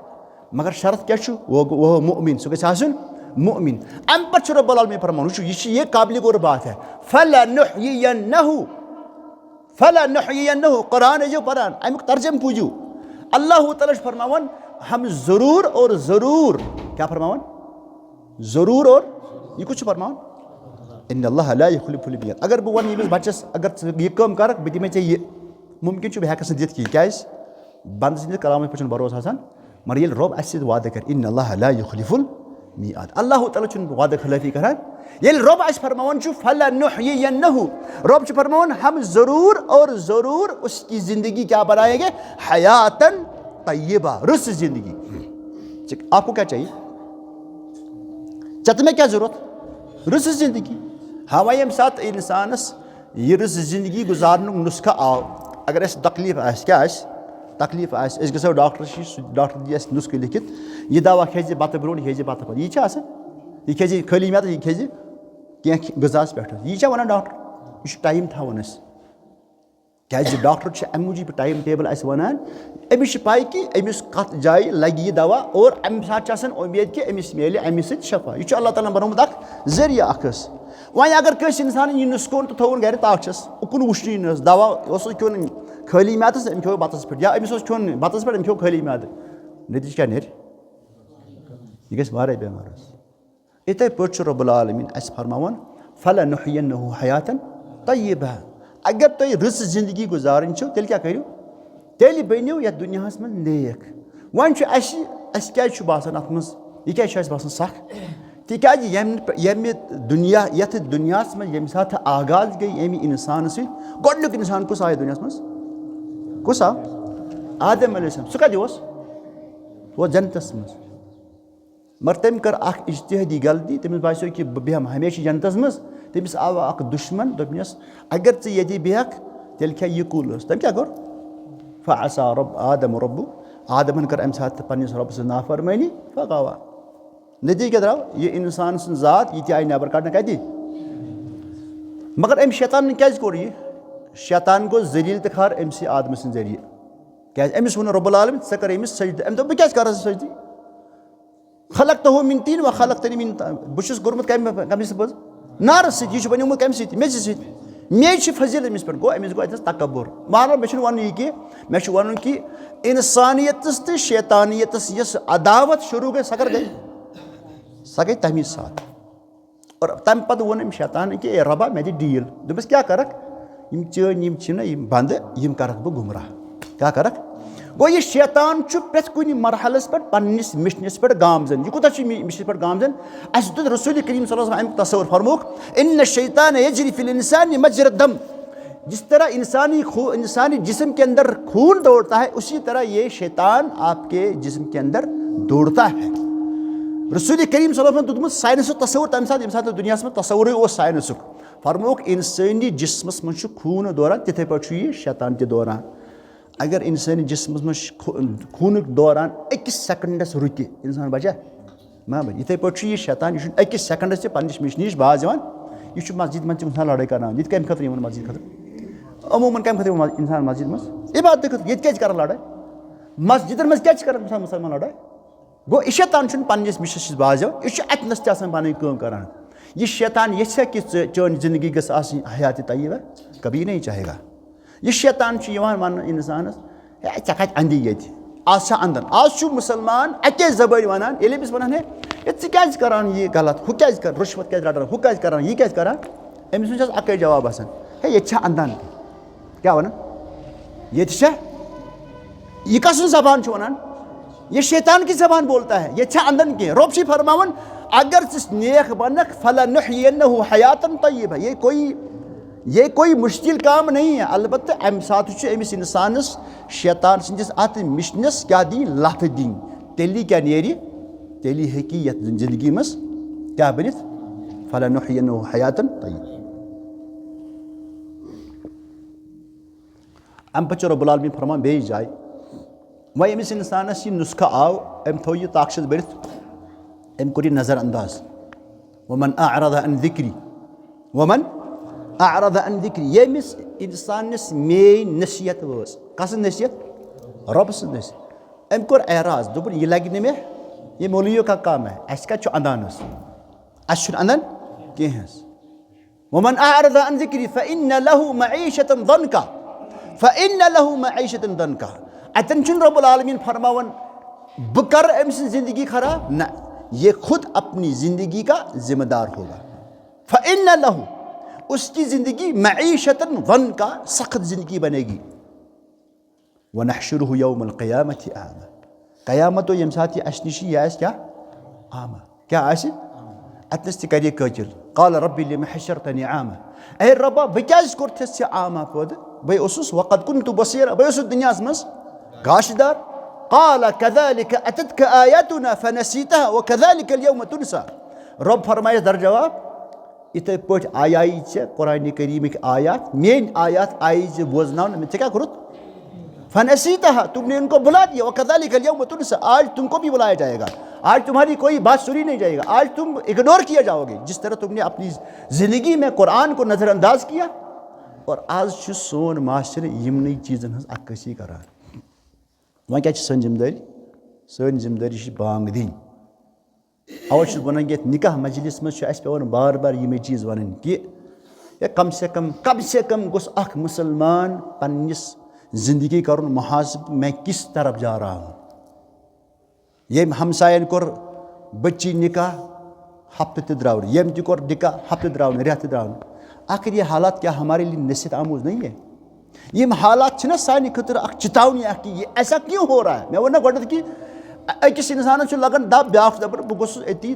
مگر شرط کیٛاہ چھُ؟ وہ گوٚو، وہ مؤمن، سُہ گژھِ آسُن مؤمن۔ امہِ پتہٕ چھُ رب العالمین فرماوان، وٕچھِو، یہِ چھِ، یہِ قابلِ غور بات ہے۔ فلنحیینہ، فلنحیینہ، قرآن ٲسۍزیو پران، امیُک ترجمہٕ بوٗزِو۔ اللہ تعالیٰ چھُ فرماوان، ہم ضرور اور ضرور، کیٛاہ فرماوان؟ ضرور اور، یہِ کُس چھُ فرماوان؟ ان اللہ لا یخلف المیعاد۔ اگر بہٕ ونہٕ ییٚمِس بچس، اگر ژٕ یہِ کٲم کرکھ، بہٕ دِمے ژےٚ یہِ، ممکن چھُ بہٕ ہٮ۪کس نہٕ دِتھ کِہیٖنۍ۔ کیٛازِ؟ بندٕ سٕنٛدِس کلامس پٮ۪ٹھ چھُنہٕ بھروسہٕ آسان۔ مگر ییٚلہِ رۄب اَسہِ سۭتۍ وعدٕ کرِ، ان اللہ لا یخلف المیعاد، اللہ تعالیٰ چھُنہٕ وعدٕ خلٲفی کران۔ ییٚلہِ رۄب اَسہِ فرماوان چھُ، فلنحیینہ، رۄب چھُ فرماوان، ہم ضرور اور ضرور اس کی زندگی کیا بنائیں گے؟ حیاتن طیبہ، رٕژ زندگی۔ ژےٚ، آپ کو کیا چاہیے؟ ژےٚ تہٕ مےٚ کیٛاہ ضروٗرت؟ رٕژ زندگی۔ ہاں، وۄنۍ ییٚمہِ ساتہٕ اِنسانَس یہِ رٕژ زندگی گُزارنُک نُسخہٕ آو، اگر اَسہِ تکلیٖف آسہِ، کیٛاہ آسہِ؟ تکلیٖف آسہِ، أسۍ گژھو ڈاکٹرَس نِش، سُہ ڈاکٹر دِیہِ اَسہِ نُسخہٕ لیکھِتھ، یہِ دوا کھیٚزِ بَتہٕ برونٛٹھ، یہِ کھیٚزِ بَتہٕ پَتہٕ۔ یہِ چھا آسان؟ یہِ کھیٚزِ خٲلی میادَس، یہِ کھیٚزِ کینٛہہ غذاہَس پٮ۪ٹھ۔ یہِ چھا وَنان ڈاکٹر؟ یہِ چھُ ٹایم تھاوان اَسہِ۔ کیٛازِ ڈاکٹر چھُ اَمہِ موٗجوٗب ٹایم ٹیبل اَسہِ وَنان، أمِس چھِ پَے کہِ أمِس کَتھ جایہِ لَگہِ یہِ دوا، اور اَمہِ ساتہٕ چھِ آسان اُمید کہِ أمِس میلہِ اَمہِ سۭتۍ شفا۔ یہِ چھُ اللہ تعالیٰ ہَن بَنومُت اَکھ ذٔریعہٕ اَکھ حظ۔ وۄنۍ اگر کٲنٛسہِ اِنسانَن یہِ نُسخہٕ اوٚن تہٕ تھوٚوُن گَرِ تاچھَس، اُکُن وٕچھنٕے نہٕ حظ، دوا اوس نہٕ کھیوٚن خٲلی میادَس، أمۍ کھیوٚو بَتَس پٮ۪ٹھ، یا أمِس اوس کھیوٚن بَتَس پٮ۪ٹھ، أمۍ کھیوٚو خٲلی میادٕ، نتیٖجہٕ کیٛاہ نیرِ؟ یہِ گژھِ واریاہ بٮ۪مار حظ۔ یِتھَے پٲٹھۍ چھُ رب العالمین اَسہِ فرماوان، "فلنحیینہ حیاتن طیبہ"۔ اگر تۄہہِ رٕژ زندگی گُزارٕنۍ چھو، تیٚلہِ کیٛاہ کٔرِو؟ تیٚلہِ بٔنِو یَتھ دُنیاہَس منٛز نیک۔ وۄنۍ چھُ اَسہِ، اَسہِ کیٛازِ چھُ باسان اَتھ منٛز، یہِ کیٛازِ چھُ اَسہِ باسان سَکھ؟ تِکیٛازِ ییٚمہِ، ییٚمہِ دُنیا، یَتھ دُنیاہَس منٛز ییٚمہِ ساتہٕ آغاز گٔے ییٚمہِ اِنسانہٕ سۭتۍ، گۄڈٕنیُک اِنسان کُس آو یَتھ دُنیاہَس منٛز؟ کُس آو؟ آدم علیہ السلام۔ سُہ کَتہِ اوس؟ سُہ اوس جنتَس منٛز۔ مگر تٔمۍ کٔر اکھ اجتہادی غلطی، تٔمِس باسیو کہِ بہٕ بیٚہمہٕ ہمیشہِ جنتس منٛز۔ تٔمِس آو اکھ دُشمن، دوٚپنس، "اگر ژٕ ییٚتی بیٚہکھ، تیٚلہِ کھےٚ یہِ کُل حظ۔" تٔمۍ کیٛاہ کوٚر؟ فعصا رب آدم ربہ، آدمن کٔر امہِ ساتہٕ پننِس رۄبہٕ سٕنٛز نافرمٲنی، فغوا۔ نتیجہ کیٛاہ درٛاو؟ یہِ انسان سٕنٛز ذات، یہِ تہِ آیہِ نٮ۪بر کڑنہٕ کتہِ؟ مگر أمۍ شیطانن کیٛازِ کوٚر یہِ؟ شیطان گوٚو ذلیل تہٕ خار أمۍ سٕے آدمہٕ سٕنٛدِ ذٔریعہٕ۔ کیٛازِ؟ أمِس ووٚن رب العالمین، "ژٕ کر أمِس سجدٕ۔" أمۍ دوٚپ، "بہٕ کیٛازِ کرس سجدٕ؟" خلقتہ من طین و خلقتنی من ط-، بہٕ چھُس کوٚرمُت کمہِ، کمہِ سۭتۍ پٲدٕ؟ نارٕ سۭتۍ۔ یہِ چھُ بنیومُت کمہِ سۭتۍ؟ میٚژِ سۭتۍ۔ مے چھِ فضیلت أمِس پٮ۪ٹھ۔ گوٚو، أمِس گوٚو اَتٮ۪تھ تکبر۔ مطلب، مےٚ چھُنہٕ وَنُن یہِ کہِ، مےٚ چھُ وَنُن کہِ اِنسانیتَس تہٕ شیطانیتَس یۄس عداوت شروٗع گٔے، سۄ کَر گٔے؟ سۄ گٔے تَمی ساتہٕ۔ اور تَمہِ پَتہٕ ووٚن أمۍ شیطانَن کہِ، "اے رۄبا، مےٚ دِ ڈیٖل۔" دوٚپمَس، "کیٛاہ کَرَکھ؟ یِم چٲنۍ یِم چھِنہ یِم بنٛدٕ، یِم کَرَکھ بہٕ گُمراہ۔" کیٛاہ کَرَکھ؟ گوٚو، یہِ شیطان چھُ پرٛٮ۪تھ کُنہِ مرحلَس پٮ۪ٹھ پنٛنِس مِشنَس پٮ۪ٹھ گامزن۔ یہِ کوٗتاہ چھُ مِ-، مِشنَس پٮ۪ٹھ گامزن؟ اَسہِ دیُت رسول کریم صلی اللہ علیہ وسلم اَمیُک تصور، فرمووُکھ، "ان الشیطان یجری فی الانسان مجری الدم"۔ جس طرح انسانی خو-، انسانی جسم کے اندر خون دوڑتا ہے، اسی طرح یہ شیطان آپ کے جسم کے اندر دوڑتا ہے۔ رسول کریم صلی اللہ علیہ وسلم دیُتمُت ساینسُک تصور تَمہِ ساتہٕ، ییٚمہِ ساتہٕ دُنیاہَس منٛز تصورٕے اوس ساینسُک۔ فرمووُکھ، انسٲنی جسمس منٛز چھُ خوٗن دوران، تِتھے پٲٹھۍ چھُ یہِ شیطان تہِ دوران۔ اگر انسٲنی جسمس منٛز خو-، خوٗنُک دوران أکِس سیکنڈس رُکہِ، انسان بچا؟ ما بچہِ۔ یِتھے پٲٹھۍ چھُ یہِ شیطان، یہِ چھُنہٕ أکِس سیکنڈس تہِ پننِس مِشنہِ نِش باز یِوان۔ یہِ چھُ مسجد منٛز تہِ انسان لڑٲے کرناوان۔ یہِ تہِ کمہِ خٲطرٕ یِوان مسجد خٲطرٕ؟ عموماً کمہِ خٲطرٕ یِوان انسان مسجد منٛز؟ عبادت خٲطرٕ۔ ییٚتہِ کیازِ کران لڑٲے؟ مسجدن منٛز کیازِ چھِ کران انسان مسلمان لڑٲے؟ گوٚو، یہِ شیطان چھُنہٕ پنٛنِس مِشنَس نِش باز یِوان، یہِ چھُ اَتہِ نَس تہِ آسان پَنٕنۍ کٲم کَران۔ یہِ شیطان یَژھِ ہا کہِ ژٕ، چٲنۍ زِندگی گٔژھ آسٕنۍ حیاتِ طیبہ، کبھی نہیں چاہے گا۔ یہِ شیطان چھُ یِوان وَننہٕ اِنسانَس، "ہے، ژےٚ کَتہِ اَندی ییٚتہِ؟ آز چھا اَندَن؟" آز چھُ مُسلمان اَکے زَبٲنۍ وَنان، ییٚلہِ أمِس وَنان، "ہے، ہے، ژٕ کیٛازِ کَران یہِ غلط؟ ہُہ کیٛازِ کَر-، رُشوَت کیٛازِ رَٹان؟ ہُہ کیٛازِ کَران؟ یہِ کیٛازِ کَران؟" أمِس نِش چھِ اَکٕے جواب آسان، "ہے، ییٚتہِ چھا اَندَن؟" کیٛاہ وَنان؟ ییٚتہِ چھا؟ یہِ کَسٕنۍ زبان چھُ وَنان؟ یہ شیطان کی زبان بولتا ہے۔ ییٚتہِ چھا اَندَن کینٛہہ؟ رۄب چھُے فرماوان، اگر ژٕ نیک بنکھ، "فلنحینہ حیاتاً طیبہ"، یہ کوئی، یہ کوئی مشکل کام نہیں ہے۔ البتہ اَمہِ ساتہٕ چھُ أمِس اِنسانَس شیطان سٕنٛدِس اَتھ مِشنَس کیٛاہ دِنۍ؟ لَتھ دِنۍ۔ تیٚلی کیٛاہ نیرِ؟ تیٚلی ہیٚکہِ یَتھ زِندگی منٛز کیٛاہ بٔنِتھ؟ "فلنحینہ حیاتاً طیبہ"۔ اَمہِ پَتہٕ چھُ رۄب العالمیٖن فرمان بیٚیِس جایہِ، وۄنۍ أمِس اِنسانَس یہِ نُسخہٕ آو، أمۍ تھوٚو یہِ طاقچہِ بٔرِتھ، أمۍ کوٚر یہِ نظر انداز۔ "ومن اعرض عن ذکری"، "ومن اعرض عن ذکری"، ییٚمِس اِنسانَس میٲنۍ نصیحت وٲژ۔ کَسٕنٛز نصیحت؟ رۄب سٕنٛز نصیحت۔ أمۍ کوٚر اعراض، دوٚپُن، "یہِ لَگہِ نہٕ مےٚ، یہِ مولویو کا کام ہے، اَسہِ کَتہِ چھُ اَندان حظ؟ اَسہِ چھُنہٕ اَندان کینٛہہ حظ۔" "ومن اعرض عن ذکری فان له معیشة ضنکا، فان له معیشة ضنکا"۔ اَتٮ۪ن چھُنہٕ رب العالمین فرماوان، بہٕ کرٕ أمۍ سٕنٛز زندگی خراب، نہ، یہ خود اپنی زندگی کا ذمہ دار ہوگا۔ "فان له"، اس کی زندگی "معیشة ضنکا"، سخت زندگی بنے گی۔ "ونحشره یوم القیامة اعمی"۔ قیامت دۄہ ییٚمہِ ساتہٕ یہِ اَسہِ نِش یی، یہِ آسہِ کیٛاہ؟ اعمی۔ کیٛاہ آسہِ؟ اَتنَس تہِ کَرِ یہِ قٲتِل۔ "قال رب لم حشرتنی اعمی"۔ اے رۄبا، بہٕ کیٛازِ کوٚرتھَس ژےٚ اعمی پٲدٕ؟ بہٕ اوسُس، "وقد کنت بصیرا"، بہٕ اوسُس دُنیاہَس منٛز گاشہِ دار۔ "قال کذلک اتتک آیاتنا فنسیتها وکذلک الیوم تنسی"۔ رۄب فرمایَس در جواب، یِتھَے پٲٹھۍ آیہِ ژےٚ قرآن کریٖمٕکۍ آیات، میٛٲنۍ آیات آیہِ ژےٚ بوزناونہٕ، مےٚ ژےٚ کیٛاہ کوٚرُتھ؟ "فنسیتها"، تم نے ان کو بھلا دیا، "وکذلک الیوم تنسی"، آج تم کو بھی بلایا جائے گا، آج تمہاری کوئی بات سنی نہیں جائے گا، آج تم اگنور کیا جاؤ گے، جس طرح تم نے اپنی زندگی میں قرآن کو نظر انداز کیا۔ اور آز چھُ سون معاشرٕ یِمنٕے چیٖزن ہٕنٛز عکٲسی کران۔ وۄنۍ کیٛاہ چھِ سٲنۍ ذمہٕ دٲری؟ سٲنۍ ذمہٕ دٲری چھِ بانگ دِنۍ۔ اَوَے چھُس بہٕ وَنان کہِ یَتھ نِکاح مجلِس منٛز چھُ اَسہِ پٮ۪وان بار بار یِمَے چیٖز وَنٕنۍ کہِ، یا کم سے کم، کم سے کم گوٚژھ اَکھ مُسلمان پنٛنِس زِندگی کَرُن محاسبہٕ، میں کس طرف جا رہا ہوں۔ ییٚمۍ ہمسایَن کوٚر بٔچی نِکاح، ہفتہٕ تہِ درٛاو نہٕ، ییٚمۍ تہِ کوٚر نِکاح، ہفتہٕ درٛاو نہٕ، رٮ۪تھ تہِ درٛاو نہٕ۔ آخر یہ حالات کیا ہمارے لیے نصیحت آموز نہیں ہے؟ یِم حالات چھِنہ سانہِ خٲطرٕ اکھ چیتاونی اکھ کہِ یہِ ایسا کیوں ہو رہا ہے؟ مےٚ ووٚن نہ گۄڈنیتھ کہِ أکِس اِنسانَس چھُ لگان دَب، بیٛاکھ چھُ دَپان، "بہٕ گوٚژھُس أتی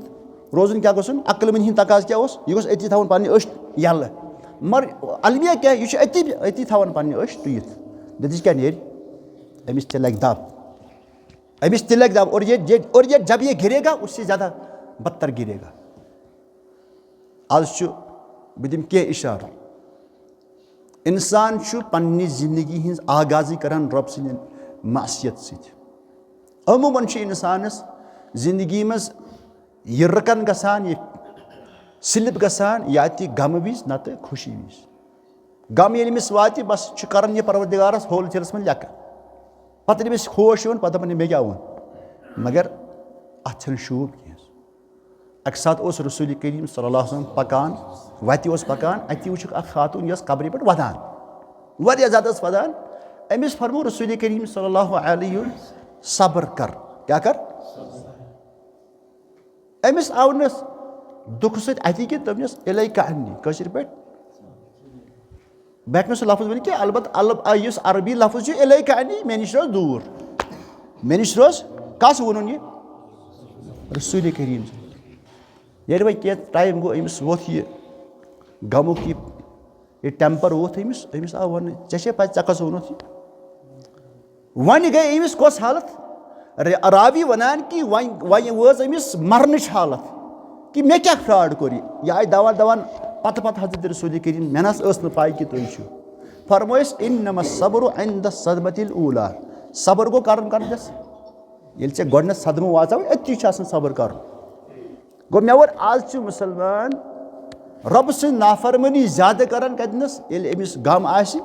روزُن۔" کیٛاہ گوٚژھُن؟ عقل مندِ ہِنٛدۍ تقاضہٕ کیٛاہ اوس؟ یہِ گوٚژھ أتی تھاوُن پنٕنہِ أچھ یَلہٕ۔ مگر المیہ کیٛاہ؟ یہِ چھُ أتی، أتی تھاوان پنٕنہِ أچھ ٹُوِتھ۔ دٔپِتھ کیٛاہ نیرِ؟ أمِس تہِ لگہِ دَب۔ أمِس تہِ لگہِ دَب۔ اور یہ، یہ، اور یہ جب یہ گرے گا، اس سے زیادہ بدتر گرے گا۔ آز چھُ، بہٕ دِمہٕ کینٛہہ اِشارٕ۔ اِنسان چھُ پننہِ زندگی ہٕنٛز آغازٕے کران رۄب سٕنٛدِ معصیت سۭتۍ۔ عموٗماً چھُ اِنسانَس زندگی منٛز یہِ رٕکن گژھان، یہِ slip گژھان، یا تہِ غمہٕ وِزِ، نتہٕ خوشی وِزِ۔ غم ییٚلہِ أمِس واتہِ، بس چھُ کران یہِ پروردگارس ہول سیلس منٛز لیکھان۔ پتہٕ ییٚلہِ أمِس ہوش یِوان، پتہٕ دپان، "یہِ مےٚ کیٛاہ ووٚن؟" مگر اتھ چھنہٕ شوٗب کینٛہہ۔ اکہِ ساتہٕ اوس رسول کریم صلی اللہ علیہ وسلم پکان، وتہِ اوس پکان، اتی وٕچھُکھ اکھ خاتون، یۄس قبرِ پٮ۪ٹھ ودان، واریاہ زیادٕ ٲس ودان۔ أمِس فرموو رسول کریم صلی اللہ علیہ وسلم، "صبر کر۔" کیٛاہ کر؟ أمِس آو نہٕ دُکھٕ سۭتۍ اَتھِ کینٛہہ، دوٚپنَس، "الیک عنی"، کٲشِر پٲٹھۍ۔ بہٕ ہٮ۪کہٕ نہٕ سُہ لفظ ؤنِتھ کینٛہہ، البتہ الب-، آ، یُس عربی لفظ چھُ، الیک عنی، مےٚ نِش روز دوٗر۔ مےٚ نِش روز، کَس ووٚنُن یہِ؟ رسول کریم۔ ییٚلہِ وۄنۍ کینٛہہ ٹایم گوٚو، أمِس ووٚتھ یہِ غمُک یہِ یہِ temper ووٚتھ أمِس، أمِس آو وَننہٕ، "ژےٚ چھے پَے ژےٚ کَس ووٚنُتھ یہِ؟" وۄنۍ گٔے أمِس کۄس حالت؟ ر-، راوی وَنان کہِ وۄنۍ، وۄنۍ وٲژ أمِس مَرنٕچ حالت کہِ مےٚ کیٛاہ fraud کوٚر یہِ؟ یہِ آیہِ دَوان دَوان پَتہٕ پَتہٕ حضرت رسول کریم، مےٚ نہ حظ ٲس نہٕ پَے کہِ تُہۍ چھِو۔ فرمویَس، "انما الصبر عند الصدمة الاولى"۔ صبر گوٚو کَرُن کَتنَس؟ ییٚلہِ ژےٚ گۄڈٕنٮ۪تھ صدمہٕ واژاو، أتی چھُ آسان صبر کَرُن۔ گوٚو، مےٚ ووٚن، آز چھُ مُسلمان رۄبہٕ سٕنٛز نافرمٲنی زیادٕ کران کتنس؟ ییٚلہِ أمِس غم آسہِ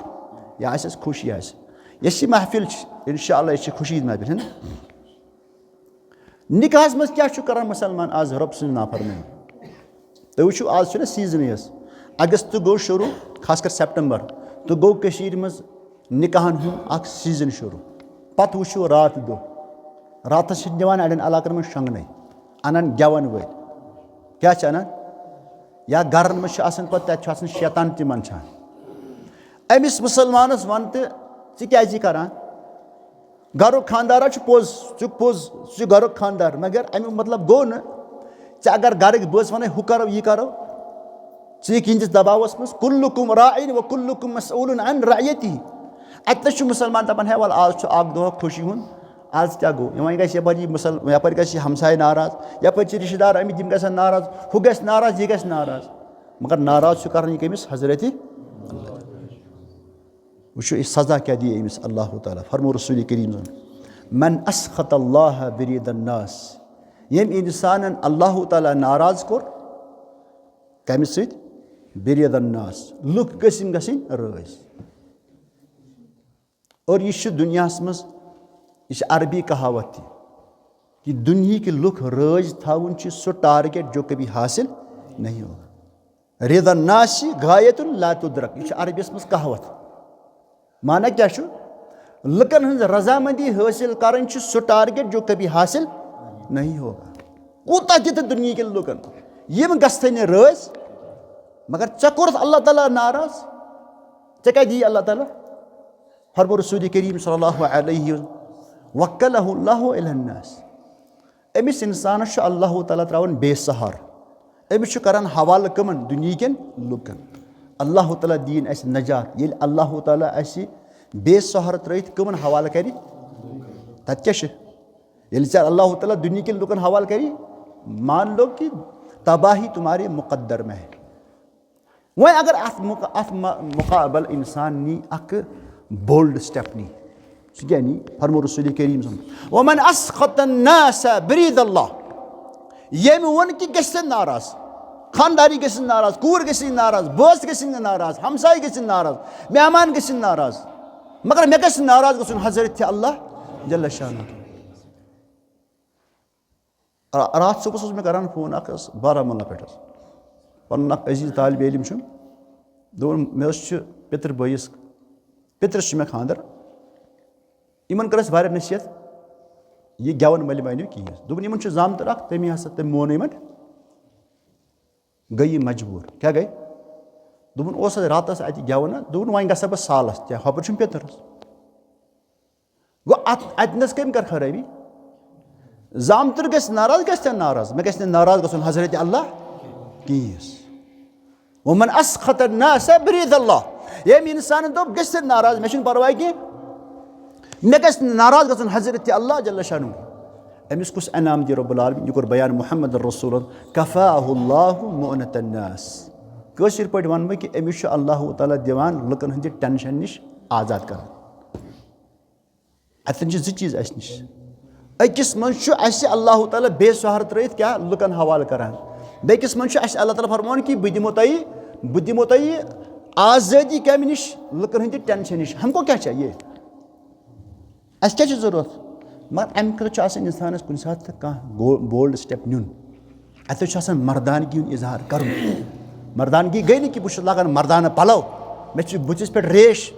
یا آسٮ۪س خوشی آسہِ۔ یۄس یہِ محفل چھِ، انشاءاللہ، یہِ چھِ خوشی ہٕنٛز محفل، ہے نا؟ نکاحس منٛز کیٛاہ چھُ کران مسلمان آز رۄب سٕنٛز نافرمٲنی؟ تُہۍ وٕچھِو، آز چھُنہ سیٖزنٕے حظ، اگست گوٚو شروٗع، خاص کر سپٹمبر، تہٕ گوٚو کٔشیٖرِ منٛز نکاحن ہُنٛد اکھ سیٖزن شروٗع۔ پتہٕ وٕچھِو راتھ دۄہ، راتس چھِ دِوان اڑٮ۪ن علاقن منٛز شۄنٛگنَے، انان گٮ۪ون وٲلۍ۔ کیٛاہ چھِ انان؟ یا گرن منٛز چھِ آسان پتہٕ، تتہِ چھُ آسان شیطان تہِ منٛدچھان۔ أمِس مسلمانس ون تہٕ، ژٕ کیٛازِ یہِ کران؟ گرُک خاندارا چھُ پوٚز، ژٕ چھُکھ پوٚز، ژٕ چھُکھ گرُک خاندار، مگر اَمیُک مطلب گوٚو نہٕ ژٕ اگر گرٕکۍ بٲژ وَنَے ہُہ کرو، یہِ کرو، ژٕ یِکھ یِہنٛدِس دباوس منٛز۔ کلکم راعن و کلکم مسئول عن رعیتہ۔ اَتہِ نَس چھُ مسلمان دَپان، ہے وَلہٕ آز چھُ اکھ دۄہ خوشی ہُنٛد، آز کیٛاہ گوٚو؟ وۄنۍ گژھِ یَپٲرۍ یہِ مُسل-، یَپٲرۍ گژھِ یہِ ہمساے ناراض، یَپٲرۍ چھِ رِشتہٕ دار آمٕتۍ، یِم گژھن ناراض، ہُہ گژھِ ناراض، یہِ گژھِ ناراض۔ مگر ناراض چھُ کران یہِ کٔمِس؟ حضرت اللہ۔ وٕچھِو، یہِ سزا کیٛاہ دِیہِ أمِس اللہ تعالیٰ۔ فرمو رسول کریم صلی اللہ علیہ وسلم، "من اسخط اللہ برید الناس"، ییٚمۍ اِنسانن اللہ تعالیٰ ناراض کوٚر، کَمہِ سۭتۍ؟ برید الناس، لُکھ گٔژھِنۍ گژھٕنۍ رٲضۍ۔ اور یہِ چھُ دُنیاہَس منٛز، یہِ چھِ عربی کہاوت تہِ، کہِ دُنہِکۍ لُکھ رٲضۍ تھاوُن چھُ سُہ target جو کبھی حاصل نہیں ہوگا۔ رضا الناس غایت لا تدرک، یہِ چھُ عربیَس منٛز کہاوت۔ معنی کیٛاہ چھُ؟ لُکن ہٕنٛز رضامندی حٲصِل کرٕنۍ چھُ سُہ target جو کبھی حاصل نہیں ہوگا۔ کوٗتاہ دِتھ دُنہِکٮ۪ن لُکن، یِم گژھتھٕے نہٕ رٲضۍ، مگر ژےٚ کوٚرُتھ اللہ تعالیٰ ناراض، ژےٚ کیٛاہ دِیہِ اللہ تعالیٰ؟ فرمو رسول کریم صلی اللہ علیہ وسلم، "وکلہ اللہ الی الناس"، أمِس اِنسانَس چھُ اللہ تعالیٰ ترٛاوان بے سہارٕ، أمِس چھُ کران حوالہٕ کٕمَن؟ دُنہِکٮ۪ن لُکَن۔ اللہ تعالیٰ دِیِن اَسہِ نجات، ییٚلہِ اللہ تعالیٰ اَسہِ بے سہارٕ ترٛٲیِتھ کٕمَن حوالہٕ کرِ؟ تَتہِ کیٛاہ چھِ؟ ییٚلہِ ژےٚ اللہ تعالیٰ دُنہِکٮ۪ن لُکَن حوالہٕ کرِ، مان لو کہ تباہی تمہارے مقدر میں ہے۔ وۄنۍ اگر اتھ مُق-، اتھ مُ-، مُقابل انسان نی اکھ bold step نی، سُہ کیٛاہ نی؟ فرمو رسول کریم صلی اللہ علیہ وسلم، "ومن اسخط الناس برید اللہ"، ییٚمۍ ووٚن کہِ گٔژھِن ناراض، خانداری گٔژھِن ناراض، کوٗر گٔژھِن ناراض، بٲژ گٔژھِن ناراض، ہمساے گٔژھِن ناراض، مہمان گٔژھِن ناراض، مگر مےٚ گژھِ ناراض گژھُن حضرت اللہ جل شانہ۔ را-، راتھ صُبحَس اوس مےٚ کران فون اکھ حظ، بارہمولہ پٮ۪ٹھ حظ۔ پَنُن اکھ عزیٖز طالبہِ علم چھُم۔ دوٚپُن، مےٚ حظ چھُ پِتٕر بٲیِس، پِترِس چھُ مےٚ خانٛدر۔ یِمن کٔر اَسہِ واریاہ نصیحت، یہِ گٮ۪وَن مہ أنِو کِہیٖنۍ۔ دوٚپُن، یِمن چھُ زامتٕر اکھ، تٔمی ہسا، تٔمۍ مون یِمن، گٔے یہِ مجبوٗر۔ کیٛاہ گٔے؟ دوٚپُن، اوس اَسہِ راتَس اَتہِ گٮ۪وَن، دوٚپُن، وۄنۍ گژھٕ ہا بہٕ سالَس، کیٛاہ ہۄپٲرۍ چھُم پِتٕر حظ۔ گوٚو، اتھ، اتہِ نس کٔمۍ کٔر خرٲبی؟ زامتٕر گژھِ ناراض، گژھِ تہِ ناراض، مےٚ گژھِ نہٕ ناراض گژھُن حضرت اللہ کِہیٖنۍ۔ ومن اسخط الناس برید اللہ، ییٚمۍ انسانن دوٚپ، گژھِ تہِ ناراض، مےٚ چھُنہٕ پرواے کینٛہہ، مےٚ گژھِ نہٕ ناراض گژھُن حضرت اللہ جل شانہ۔ أمِس کُس انعام دِ رب العالمین؟ یہِ کوٚر بیان محمد رسول، کفاہ اللہ مؤنۃ الناس۔ کٲشِر پٲٹھۍ ونہٕ بہٕ کہِ أمِس چھُ اللہ تعالیٰ دِوان لُکن ہٕنٛدِ ٹینشن نِش آزاد کران۔ اتٮ۪ن چھِ زٕ چیٖز اسہِ نِش۔ أکِس منٛز چھُ اسہِ اللہ تعالیٰ بے سہارٕ ترٲیِتھ کیٛاہ لُکن حوالہٕ کران، بیٚکِس منٛز چھُ اسہِ اللہ تعالیٰ فرماوان کہِ بہٕ دِمو تۄہہِ، بہٕ دِمو تۄہہِ آزٲدی کمہِ نِش؟ لُکن ہٕنٛدِ ٹینشن نِش۔ ہم کو کیٛاہ چاہیے؟ اسہِ کیٛاہ چھِ ضروٗرت؟ مگر امہِ خٲطرٕ چھُ آسان انسانس کُنہِ ساتہٕ تہِ کانٛہہ گو-، bold step نیُن۔ اتہِ چھُ آسان مردانگی ہُنٛد اظہار کرُن۔ مردانگی گٔے نہٕ کہِ بہٕ چھُس لاگان مردانہٕ پلو، مےٚ چھِ بُتھِس پٮ۪ٹھ ریش،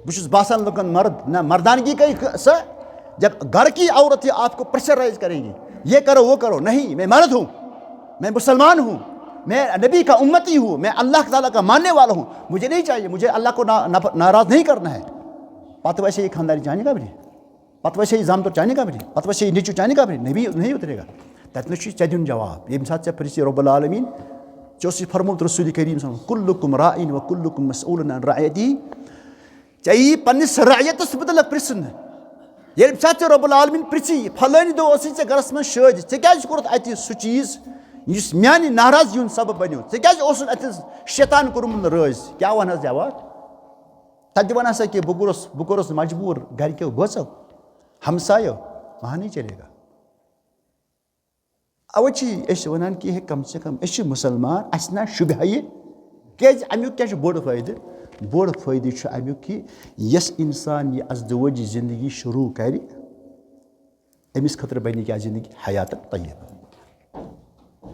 بہٕ چھُس باسان لُکن مرد۔ نہ، مردانگی گٔے ک-، سۄ، جب گھر کی عورتیں آپ کو پریشرائز کریں گی، یہ کرو، وہ کرو، نہیں، میں مرد ہوں، میں مسلمان ہوں، میں نبی کا امتی ہوں، میں اللہ تعالیٰ کا ماننے والا ہوں، مجھے نہیں چاہیے، مجھے اللہ کو نا-، نا-، ناراض نہیں کرنا ہے۔ پتہٕ ویسے یہ خانداری جانے کا بھی نہیں۔ پتہٕ وَسے یہِ زامتُر چانہِ قبرِ، پتہٕ وَسے یہِ نیٚچوٗ چانہِ قبرِ، نبی نہیں اترے گا۔ تَتہِ نَس چھُ ژےٚ دیُن جواب، ییٚمہِ ساتہٕ ژےٚ پرٛژھِ رۄب العالمیٖن، ژےٚ اوسُے فرمومُت رسول کریم صلی اللہ علیہ وسلم، "کلکم راعین و کلکم مسئول عن رعیتہ"، ژےٚ یی پننِس رعیتس مُتعلق پرٛژھنہٕ۔ ییٚمہِ ساتہٕ ژےٚ رۄب العالمیٖن پرٛژھی، فلٲنہِ دۄہ اوسُے ژےٚ گرس منٛز شٲدۍ، ژےٚ کیٛازِ کوٚرُتھ اتہِ سُہ چیٖز یُس میانہِ ناراضگی ہُنٛد سبب بنیو؟ ژےٚ کیٛازِ اوسُن اتہِ شیطان کوٚرمُت رٲضۍ؟ کیٛاہ ونہس جواب؟ تَتہِ دِوان ہسا کہِ بہٕ کوٚرُس، بہٕ کوٚرُس مجبوٗر گرِکیو بٲژو، ہمسایو، وہاں نہیں چلے گا۔ اَوَے چھِ أسۍ وَنان کہِ ہے، کم سے کم أسۍ چھِ مُسلمان، اَسہِ نہ شوٗبہِ ہا یہِ۔ کیٛازِ؟ اَمیُک کیٛاہ چھُ بوٚڑ فٲیدٕ؟ بوٚڑ فٲیدٕ چھُ اَمیُک کہِ یۄس اِنسان یہِ ازدوٲجی زندگی شروٗع کَرِ، أمِس خٲطرٕ بَنہِ کیٛاہ؟ زندگی حیاتن طیبہ۔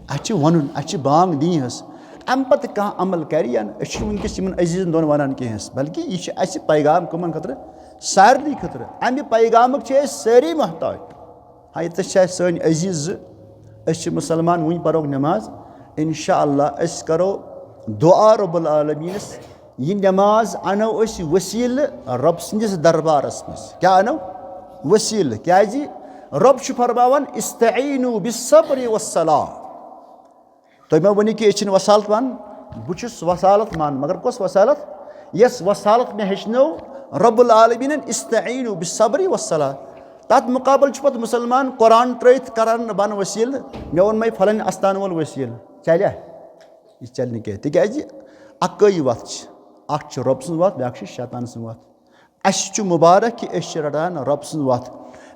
اَسہِ چھِ وَنُن، اَسہِ چھِ بانگ دِنۍ حظ۔ اَمہِ پَتہٕ کانٛہہ عمل کَرِ یا نہٕ، أسۍ چھِنہٕ وٕنکیٚس یِمن عزیٖزن دۄن وَنان کینٛہہ حظ، بلکہِ یہِ چھِ اَسہِ پیغام کٕمن خٲطرٕ؟ سارنٕے خٲطرٕ۔ اَمہِ پیغامٕکۍ چھِ أسۍ سٲری محتاج۔ ہاں، ییٚتٮ۪س چھِ اَسہِ سٲنۍ عزیٖز زٕ، أسۍ چھِ مُسلمان، وٕنۍ پَرو نٮ۪ماز۔ اِنشاء اللہ أسۍ کَرو دُعا رب العالمیٖنَس، یہِ نٮ۪ماز اَنو أسۍ وسیٖلہٕ رۄب سٕنٛدِس دربارَس منٛز۔ کیٛاہ اَنو؟ وسیٖلہٕ۔ کیٛازِ؟ رۄب چھُ فرماوان، "استعینوا بالصبر والصلاۃ۔" تُہۍ مہ ؤنِو کہِ أسۍ چھِنہٕ وسالت مان، بہٕ چھُس وسالت مان، مگر کۄس وسالت؟ یۄس وسالت مےٚ ہیٚچھنٲو رب العالمیٖنَن، "استعینوا بالصبر والصلاۃ۔" تَتھ مُقابل چھُ پَتہٕ مُسلمان قرآن ترٛٲوِتھ کران بَنٛد وسیٖلہٕ، مےٚ ووٚن مَے فلٲنۍ اَستان وول وسیٖلہٕ، چَلیا؟ یہِ چَلہِ نہٕ کینٛہہ، تِکیٛازِ اَکٲے وَتھ چھِ، اَکھ چھِ رۄب سٕنٛز وَتھ، بیٛاکھ چھِ شیطان سٕنٛز وَتھ۔ اَسہِ چھُ مُبارک کہِ أسۍ چھِ رَٹان رۄب سٕنٛز وَتھ۔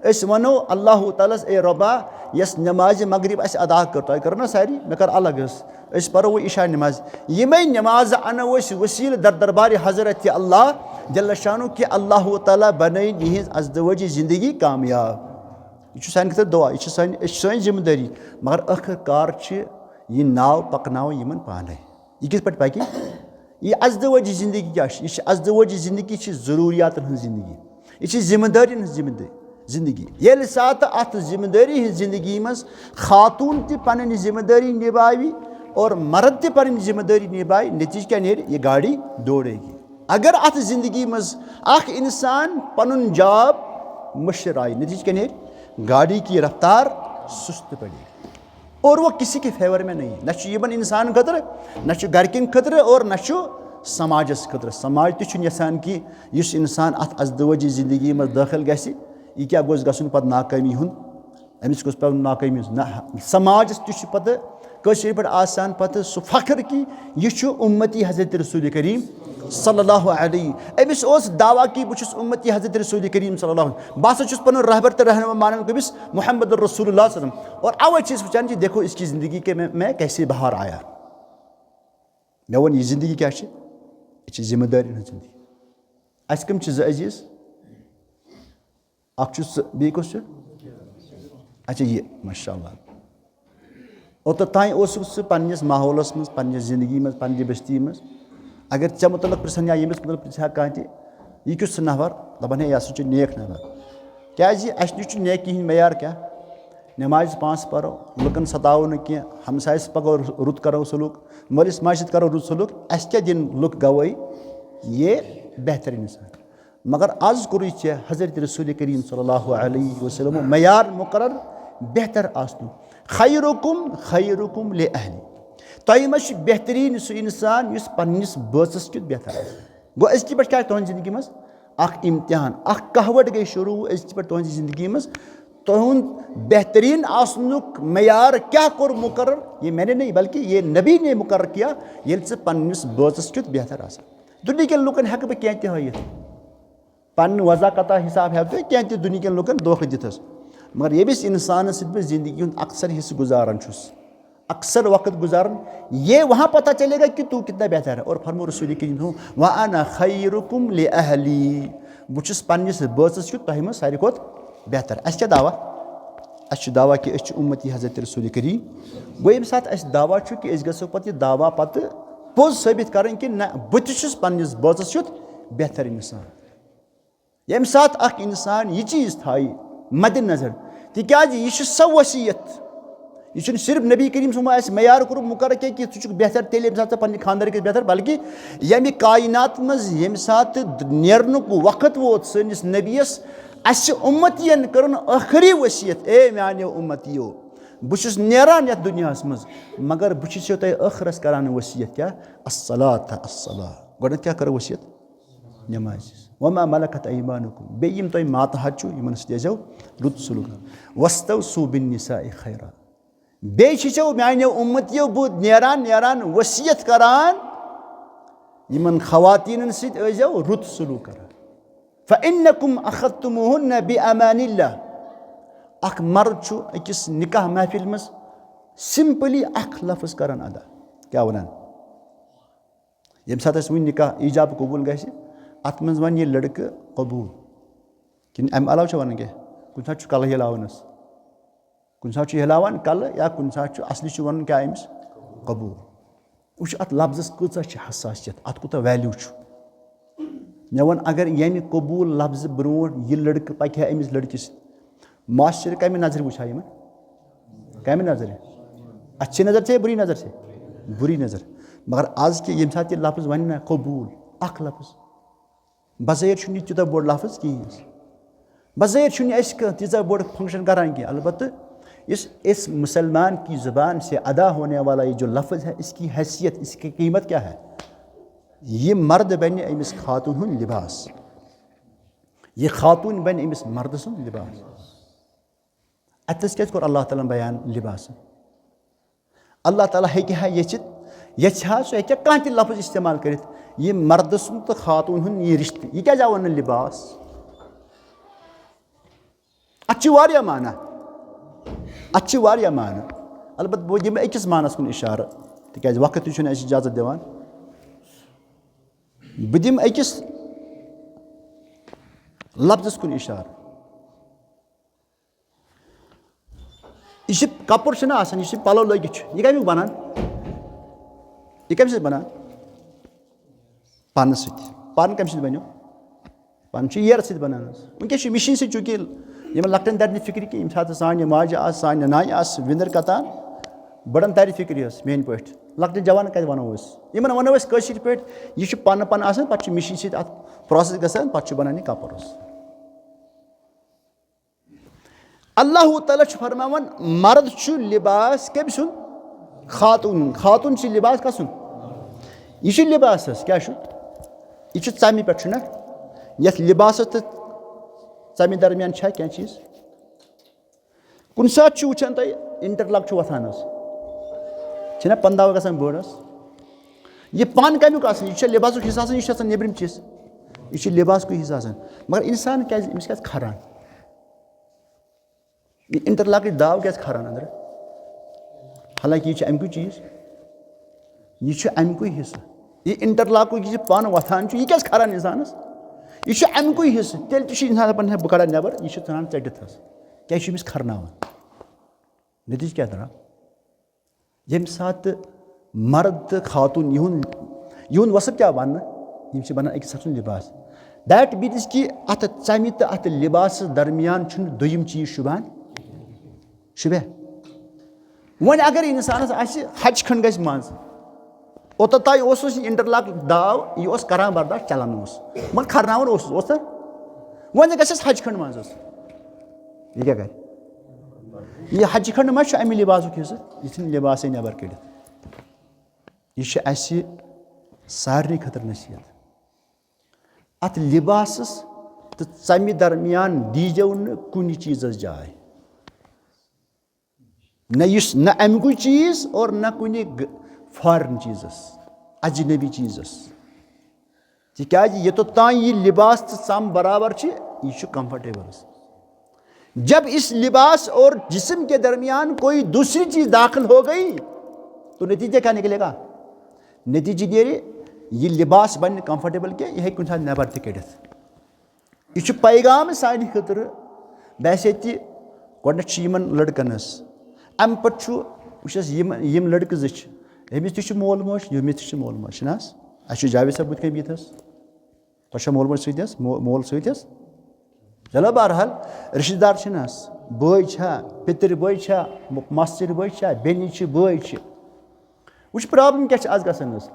أسۍ وَنو اللہ تعالیٰ ہَس، "اے رۄبا، یۄس نٮ۪مازِ مغرب اَسہِ ادا کٔر، تۄہہِ کٔرٕو نا ساری، مےٚ کٔر الگ حظ، أسۍ پَرو وۄنۍ عشاء نٮ۪ماز۔" یِمَے نٮ۪مازٕ اَنو أسۍ وسیٖلہٕ در دربارِ حضرت اللہ جل شانہ کہِ اللہ تعالیٰ بَنٲیِن یِہٕنٛز ازدوٲجی زندگی کامیاب۔ یہِ چھُ سانہِ خٲطرٕ دُعا، یہِ چھِ سانہِ، یہِ چھِ سٲنۍ ذمہٕ دٲری، مگر ٲخٕر کار چھِ یہِ ناو پَکناوٕنۍ یِمَن پانَے۔ یہِ کِتھ پٲٹھۍ پَکہِ؟ یہِ ازدوٲجی زندگی کیٛاہ چھِ؟ یہِ چھِ ازدوٲجی زندگی، چھِ ضروٗریاتَن ہٕنٛز زندگی، یہِ چھِ ذمہٕ دٲرِین ہٕنٛز ذمہٕ دٲ-، زندگی۔ ییٚلہِ ساتہٕ اَتھ ذمہٕ دٲری ہٕنٛز زندگی منٛز خاتوٗن تہِ پَنٕنۍ ذمہٕ دٲری نِباوِ اور مرد تہِ پَنٕنۍ ذمہٕ دٲری نِباوِ، نتیٖجہٕ کیٛاہ نیرِ؟ یہِ گاڑی دوڑے گی۔ اگر اَتھ زندگی منٛز اَکھ اِنسان پَنُن جاب مٔشرایہِ، نتیٖجہٕ کیٛاہ نیرِ؟ گاڑی کی رفتار سُست پڑے گی۔ اور وہ کسی کے فیور میں نہیں، نہ چھُ یِمن اِنسانن خٲطرٕ، نہ چھُ گرِکٮ۪ن خٲطرٕ اور نہ چھُ سماجس خٲطرٕ۔ سماج تہِ چھُنہٕ یژھان کہِ یُس اِنسان اَتھ ازدوٲجی زندگی منٛز دٲخل گژھِ، یہِ کیٛاہ گوٚژھ گژھُن پتہٕ ناکٲمی ہُنٛد؟ أمِس گوٚژھ پٮ۪وُن ناکٲمی ہُنٛد؟ نہ، سماجس تہِ چھُ پتہٕ کٲشِر پٲٹھۍ آسان پتہٕ سُہ فخر کہِ یہِ چھُ اُمتی حضرت رسول کریم صلی اللہ علیہ۔ أمِس اوس دعویٰ کہِ بہٕ چھُس اُمتی حضرت رسول کریم صلی اللہ علیہ وسلم، بہٕ ہسا چھُس پنُن رہبر تہٕ رہنما مانان کٔمِس؟ محمد رسول اللہ صلی اللہ علیہ وسلم۔ اور اوے چھِ أسۍ وٕچھان کہِ دیکھو اس کی زندگی کے میں، میں کیسے بہار آیا۔ مےٚ ووٚن، یہِ زندگی کیٛاہ چھِ؟ یہِ چھِ ذمہٕ دٲرین ہٕنٛز زندگی۔ اَسہِ کٕم چھِ زٕ عزیٖز؟ اکھ چھُ سُہ، بیٚیہِ کُس چھُ؟ اچھا، یہِ، ماشاء اللہ۔ اوٚتتھ تام اوسُکھ ژٕ پننِس ماحولس منٛز، پننہِ زندگی منٛز، پننہِ بستی منٛز۔ اگر ژےٚ مُتعلق پرژھن یا ییٚمِس مُتعلق پرژھِ ہا کانٛہہ تہِ، یہِ کیُتھ سُہ نفر؟ دپان ہے، یہِ ہسا چھُ نیک نفر۔ کیٛازِ؟ اَسہِ نِش چھُ نیکی ہُنٛد معیار کیٛاہ؟ نمازِ پانٛژھ پرو، لُکن ستاوو نہٕ کینٛہہ، ہمسایس پکو، رُت کرو سلوک، مٲلِس ماجہِ سۭتۍ کرو رُت سلوک۔ اَسہِ کیٛاہ دِن لُکھ گوٲہی؟ یہِ بہتر انسان۔ مگر از کوٚرُے ژےٚ حضرت رسول کریم صلی اللہ علیہ وسلم معیار مقرر بہتر آسنُک۔ خیرکم خیرکم لأہلی۔ تۄہہِ منٛز چھُ بہتریٖن سُہ انسان یُس پننِس بٲژس کیُتھ بہتر آسہِ۔ گوٚو، أزکہِ پٮ۪ٹھ کیٛاہ آسہِ تُہنٛزِ زندگی منٛز؟ اکھ امتحان، اکھ کہوٹ گٔے شروع أزکہِ پٮ۪ٹھ تُہنٛزِ زندگی منٛز۔ تُہُنٛد بہتریٖن آسنُک معیار کیٛاہ کوٚر مقرر؟ یہِ مےٚ نے نہیں، بلکہِ یہِ نبی نے مقرر کیا، ییٚلہِ ژٕ پننِس بٲژس کیُتھ بہتر آسکھ۔ دُنیہکٮ۪ن لُکن ہٮ۪کہٕ بہٕ کینٛہہ تہِ ہٲیِتھ۔ پنٕنۍ وضع قطع حساب ہٮ۪کہٕ بہٕ کینٛہہ تہِ دُنیہکٮ۪ن لُکن دھوکہٕ دِتھ حظ۔ مگر ییٚمِس انسانس سۭتۍ بہٕ زندگی ہُنٛد اکثر حصہٕ گُزاران چھُس، اکثر وقت گُزاران، یہ وہاں پتہ چلے گا کہ تو کتنا بہتر ہے۔ اور فرمو رسول کریم صلی اللہ علیہ وسلم، "وأنا خیرکم لأہلی"، بہٕ چھُس پننِس بٲژس کیُتھ تۄہہِ منٛز ساروی کھۄتہٕ بہتر۔ اَسہِ کیٛاہ دعویٰ؟ اَسہِ چھُ دعویٰ کہِ أسۍ چھِ اُمتی حضرت رسول کریم۔ گوٚو، ییٚمہِ ساتہٕ اَسہِ دعویٰ چھُ کہِ أسۍ گژھو پتہٕ یہِ دعویٰ پتہٕ پوٚز ثٲبت کرٕنۍ کہِ نہ، بہٕ تہِ چھُس پننِس بٲژس کیُتھ بہتر انسان۔ ییٚمہِ ساتہٕ اکھ انسان یہِ چیٖز تھایہِ مدِ نظر، تِکیٛازِ یہِ چھِ سۄ وصیت، یہِ چھُنہٕ صرف نبی کریم صلی اللہ علیہ وسلم آسہِ معیار کوٚرمُت مقرر کینٛہہ کہِ ژٕ چھُکھ بہتر تیٚلہِ ییٚمہِ ساتہٕ ژٕ پننہِ خانٛدارِکِس بہتر، بلکہِ ییٚمہِ کائنات منٛز ییٚمہِ ساتہٕ نیرنُک وقت ووت سٲنِس نبیَس، اَسہِ اُمتیَن کٔرٕن ٲخری وصیت، اے میٛانیو اُمتیو، بہٕ چھُس نیران یَتھ دُنیاہَس منٛز، مگر بہٕ چھُسو تۄہہِ ٲخرَس کران وصیت کیٛاہ؟ الصلاۃ، الصلاۃ۔ گۄڈٕنٮ۪تھ کیٛاہ کٔر وصیت؟ نمازِ۔ وما ملکت ایمانکم، بیٚیہِ یِم تۄہہِ ماتحت چھِو، یِمن سۭتۍ ٲسۍزیو رُت سلوک۔ واستوصوا بالنساء خیرا، بیٚیہِ چھِسو میانیو اُمتیو بہٕ نیران نیران وصیت کران، یِمن خواتیٖنن سۭتۍ ٲسۍزیو رُت سلوک کران۔ فانکم اخذتموہن بامان اللہ، اکھ مرد چھُ أکِس نکاح محفل منٛز simply اکھ لفظ کران ادا، کیٛاہ ونان؟ ییٚمہِ ساتہٕ اَسہِ وٕنہِ نکاح ایجاب قبوٗل گژھِ، اَتھ منٛز وَنہِ یہِ لٔڑکہٕ قبوٗل۔ کِنہٕ اَمہِ علاوٕ چھُ وَنُن کینٛہہ؟ کُنہِ ساتہٕ چھُ کَلہٕ ہِلاونَس، کُنہِ ساتہٕ چھُ ہِلاوان کَلہٕ یا کُنہِ ساتہٕ چھُ اَصلی چھُ وَنُن کیٛاہ أمِس؟ قبول۔ وٕچھ، اَتھ لفظَس کۭژاہ چھِ حساسیت، اَتھ کوٗتاہ value چھُ۔ مےٚ وَن، اگر ییٚمہِ قبول لفظٕ برونٛٹھ یہِ لٔڑکہٕ پَکہِ ہا أمِس لٔڑکِس سۭتۍ، ماسٹر کَمہِ نظرِ وٕچھِ ہا یِمَن؟ کَمہِ نظرِ؟ اچھی نظر سے، بری نظر سے؟ بری نظر۔ مگر آز کہِ ییٚمہِ ساتہٕ یہِ لفظ وَنہِ نہ، قبول، اَکھ لفظ، بظٲہِر چھُنہٕ یہِ تیوٗتاہ بوٚڑ لفظ کِہیٖنۍ۔ بظٲہِر چھُنہٕ اَسہِ کانٛہہ تیٖژاہ بٔڑ function کران کینٛہہ۔ البتہ اس اس مسلمان کی زبان سے ادا ہونے والا یہ جو لفظ ہے، اس کی حیثیت، اس کی قیمت کیا ہے؟ یہ مرد بنہِ أمِس خاتون ہُنٛد لباس، یہ خاتون بنہِ أمِس مردٕ سُنٛد لباس۔ اتھس کیازِ کوٚر اللہ تعالیٰ ہن بیان لباسن؟ اللہ تعالیٰ ہیٚکہِ ہا یژھِتھ، یژھِ ہا، سُہ ہیٚکہِ ہا کانٛہہ تہِ لفظ استعمال کٔرِتھ۔ یہِ مردٕ سُنٛد تہٕ خاتوٗن ہُنٛد یہِ رشتہٕ، یہِ کیازِ آو نہٕ لباس؟ اتھ چھِ واریاہ معنی، اتھ چھِ واریاہ معنی۔ البتہ بہٕ دِمہٕ أکِس معنس کُن اشارٕ، تِکیازِ وقت تہِ چھُنہٕ اَسہِ اجازت دِوان۔ بہٕ دِمہٕ أکِس لفظس کُن اشارٕ۔ یہِ چھِ کپُر چھُنہ آسان، یہِ چھِ پلو لٲگِتھ چھُ، یہِ کمیُک بنان؟ یہِ کمہِ سۭتۍ بنان؟ پنہٕ سۭتۍ۔ پن کمہِ سۭتۍ بنیو؟ پن چھُ ییرٕ سۭتۍ بنان حظ۔ وٕنکیٚس چھُ مِشیٖن سۭتۍ، چوٗنٛکہِ یِمن لۄکٹٮ۪ن ترِ نہٕ فِکرِ کینٛہہ، ییٚمہِ ساتہٕ سانہِ ماجہِ آسہٕ، سانہِ نانہِ آسہٕ وِندر کتان، بڑن ترِ فِکرِ حظ میٲنۍ پٲٹھۍ۔ لۄکٹٮ۪ن جوانن کتہِ ونو أسۍ؟ یِمن ونو أسۍ کٲشِر پٲٹھۍ، یہِ چھُ پنہٕ پنہٕ آسان، پتہٕ چھُ مِشیٖن سۭتۍ اتھ process گژھان، پتہٕ چھُ بنان یہِ کپُر حظ۔ اللہ تعالیٰ چھُ فرماوان، مرد چھُ لباس کٔمۍ سُنٛد؟ خاتوٗن ہُنٛد۔ خاتوٗن چھِ لباس کس سُنٛد؟ یہِ چھُ لباس حظ، کیٛاہ چھُ؟ یہِ چھُ ژَمہِ پٮ۪ٹھ چھُنہ؟ یَتھ لباسَس تہٕ ژَمہِ درمیان چھا کینٛہہ چیٖز؟ کُنہِ ساتہٕ چھُ وٕچھان تُہۍ، interlock چھُ وۄتھان حظ، چھِنہ پَنداو گژھان بٔڑ حظ؟ یہِ پَن کَمیُک آسان؟ یہِ چھا لباسُک حصہٕ آسان، یہِ چھُ آسان نیٚبرِم چیٖز؟ یہِ چھُ لباسُکُے حصہٕ آسان۔ مگر اِنسان کیٛازِ، أمِس کیٛازِ کھران؟ یہِ interlockٕچ داو کیٛازِ کھاران أنٛدرٕ؟ حالانکہِ یہِ چھُ اَمہِ کُے چیٖز، یہِ چھُ اَمہِ کُے حصہٕ۔ یہِ interlockُک یہِ پَن وۄتھان چھُ، یہِ کیٛازِ کھاران اِنسانَس؟ یہِ چھُ اَمہِ کُے حصہٕ۔ تیٚلہِ تہِ چھُ اِنسان دَپان، ہے، بہٕ کَڑٕ نٮ۪بَر، یہِ چھُ ژھٕنان ژٔٹِتھ حظ۔ کیٛازِ چھُ أمِس کھرناوان؟ نٔتیٖجہٕ کیٛاہ درٛاو؟ ییٚمہِ ساتہٕ مرد تہٕ خاتوٗن یِہُنٛد، یِہُنٛد وصف کیٛاہ وَننہٕ؟ یِم چھِ بَنان أکِس اَکھ سُنٛد لِباس۔ That means کہِ اَتھ ژَمہِ تہٕ اَتھ لِباسَس درمیان چھُنہٕ دوٚیِم چیٖز شوٗبان۔ شوٗبیا؟ وۄنۍ اگر اِنسانَس آسہِ ہَچہِ کھٔنٛڈ گژھِ منٛز، اوٚتَتھ تام اوسُس یہِ interlock داو، یہِ اوس کَران برداش، چَلان اوس، مگر کھَرناوان اوسُس، اوس نہ؟ وۄنۍ گژھٮ۪س ہَچہِ کھٔنٛڈ منٛز حظ۔ یہِ کیٛاہ کَرِ؟ یہِ ہَچہِ کھٔنٛڈ ما چھُ اَمہِ لِباسُک حِصہٕ؟ یہِ ژھٕنہِ لِباسٕے نٮ۪بَر کٔڑِتھ۔ یہِ چھِ اَسہِ سارنٕے خٲطرٕ نصیحت۔ اَتھ لِباسَس تہٕ ژَمہِ درمیان دیٖزیو نہٕ کُنہِ چیٖزَس جاے۔ نہ یُس، نہ اَمیُکُے چیٖز اور نہ کُنہِ گ-، foreign چیٖزَس، اجنبی چیٖزَس۔ تِکیٛازِ یوٚتَتھ تام یہِ لِباس تہٕ ژَم برابر چھِ، یہِ چھُ comfortable۔ جب اس لباس اور جسم کے درمیان کوئی دوسری چیز داخل ہو گئی تو نتیجہ کیا نکلے گا؟ نتیجہ نیرِ، یہِ لباس بنہِ نہٕ comfortable کینٛہہ، یہِ ہیٚکہِ کُنہِ ساتہٕ نٮ۪بر تہِ کٔڑِتھ۔ یہِ چھُ پیغام سانہِ خٲطرٕ۔ بحیثیت گۄڈٕنٮ۪تھ چھُ یِمن لڑکن حظ، اَمہِ پتہٕ چھُ، وٕچھ حظ، یِم، یِم لڑکہٕ زٕ چھِ، أمِس تہِ چھُ مول موج، ییٚمِس تہِ چھُ مول موج، چھُنہٕ حظ؟ اَسہِ چھُ جاوید صٲب بٕتھِ کَنۍ بِہِتھ حظ۔ تۄہہِ چھا مول موج سۭتۍ حظ؟ مو-، مول سۭتۍ حظ؟ چلو، بہرحال، رشتہٕ دار چھِنہٕ حظ؟ بٲے چھا؟ پِتٕرۍ بٲے چھا؟ م-، ماستٕرۍ بٲے چھا؟ بیٚنہِ چھِ، بٲے چھِ۔ وٕچھ، problem کیٛاہ چھِ آز گژھان حظ؟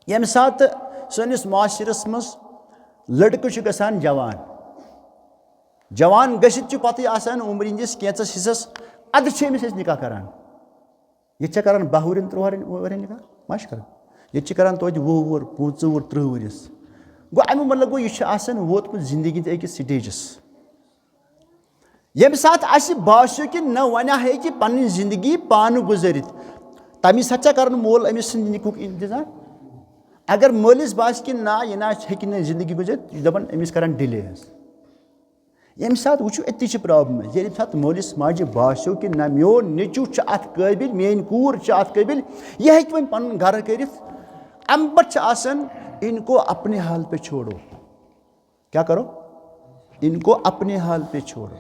ییٚمہِ ساتہٕ سٲنِس معاشرس منٛز لڑکہٕ چھُ گژھان جوان، جوان گٔژھِتھ چھُ پتہٕ آسان عمرِ ہٕنٛدِس کینٛژس حصس، اَدٕ چھِ أمِس أسۍ نکاح کران۔ ییٚتہِ چھا کران باہ ؤرین، ترٛہ ؤرین، ؤرین نکاح؟ ما چھِ کران؟ ییٚتہِ چھِ کران توتہِ وُہ وُہُر، پٕنٛژٕہ وُہُر، ترٕٛہ ؤرِس۔ گوٚو اَمیُک مطلب گوٚو، یہِ چھُ آسان ووتمُت زندگی ہٕنٛدِ أکِس stageس۔ ییٚمہِ ساتہٕ اَسہِ باسیو کہِ نہ، وۄنۍ ہیٚکہِ پنٕنۍ زندگی پانہٕ گُزٲرِتھ، تَمی ساتہٕ چھا کران مول أمِس سٕنٛدِ نِکُک انتظار؟ اگر مٲلِس باسہِ کہِ نہ، یہِ نہ ہیٚکہِ نہٕ زندگی گُزٲرِتھ، یہِ چھُ دَپان أمِس کران delay حظ۔ ییٚمہِ ساتہٕ وٕچھِو، أتی چھِ problem۔ ییٚمہِ ساتہٕ مٲلِس ماجہِ باسیو کہِ نہ، میون نیٚچوٗ چھُ اَتھ قٲبِل، میٛٲنۍ کوٗر چھِ اَتھ قٲبِل، یہِ ہیٚکہِ وۄنۍ پَنُن گَرٕ کٔرِتھ، اَمہِ پَتہٕ چھِ آسان، ان کو اپنے حال پہ چھوڑو۔ کیا کرو؟ ان کو اپنے حال پہ چھوڑو۔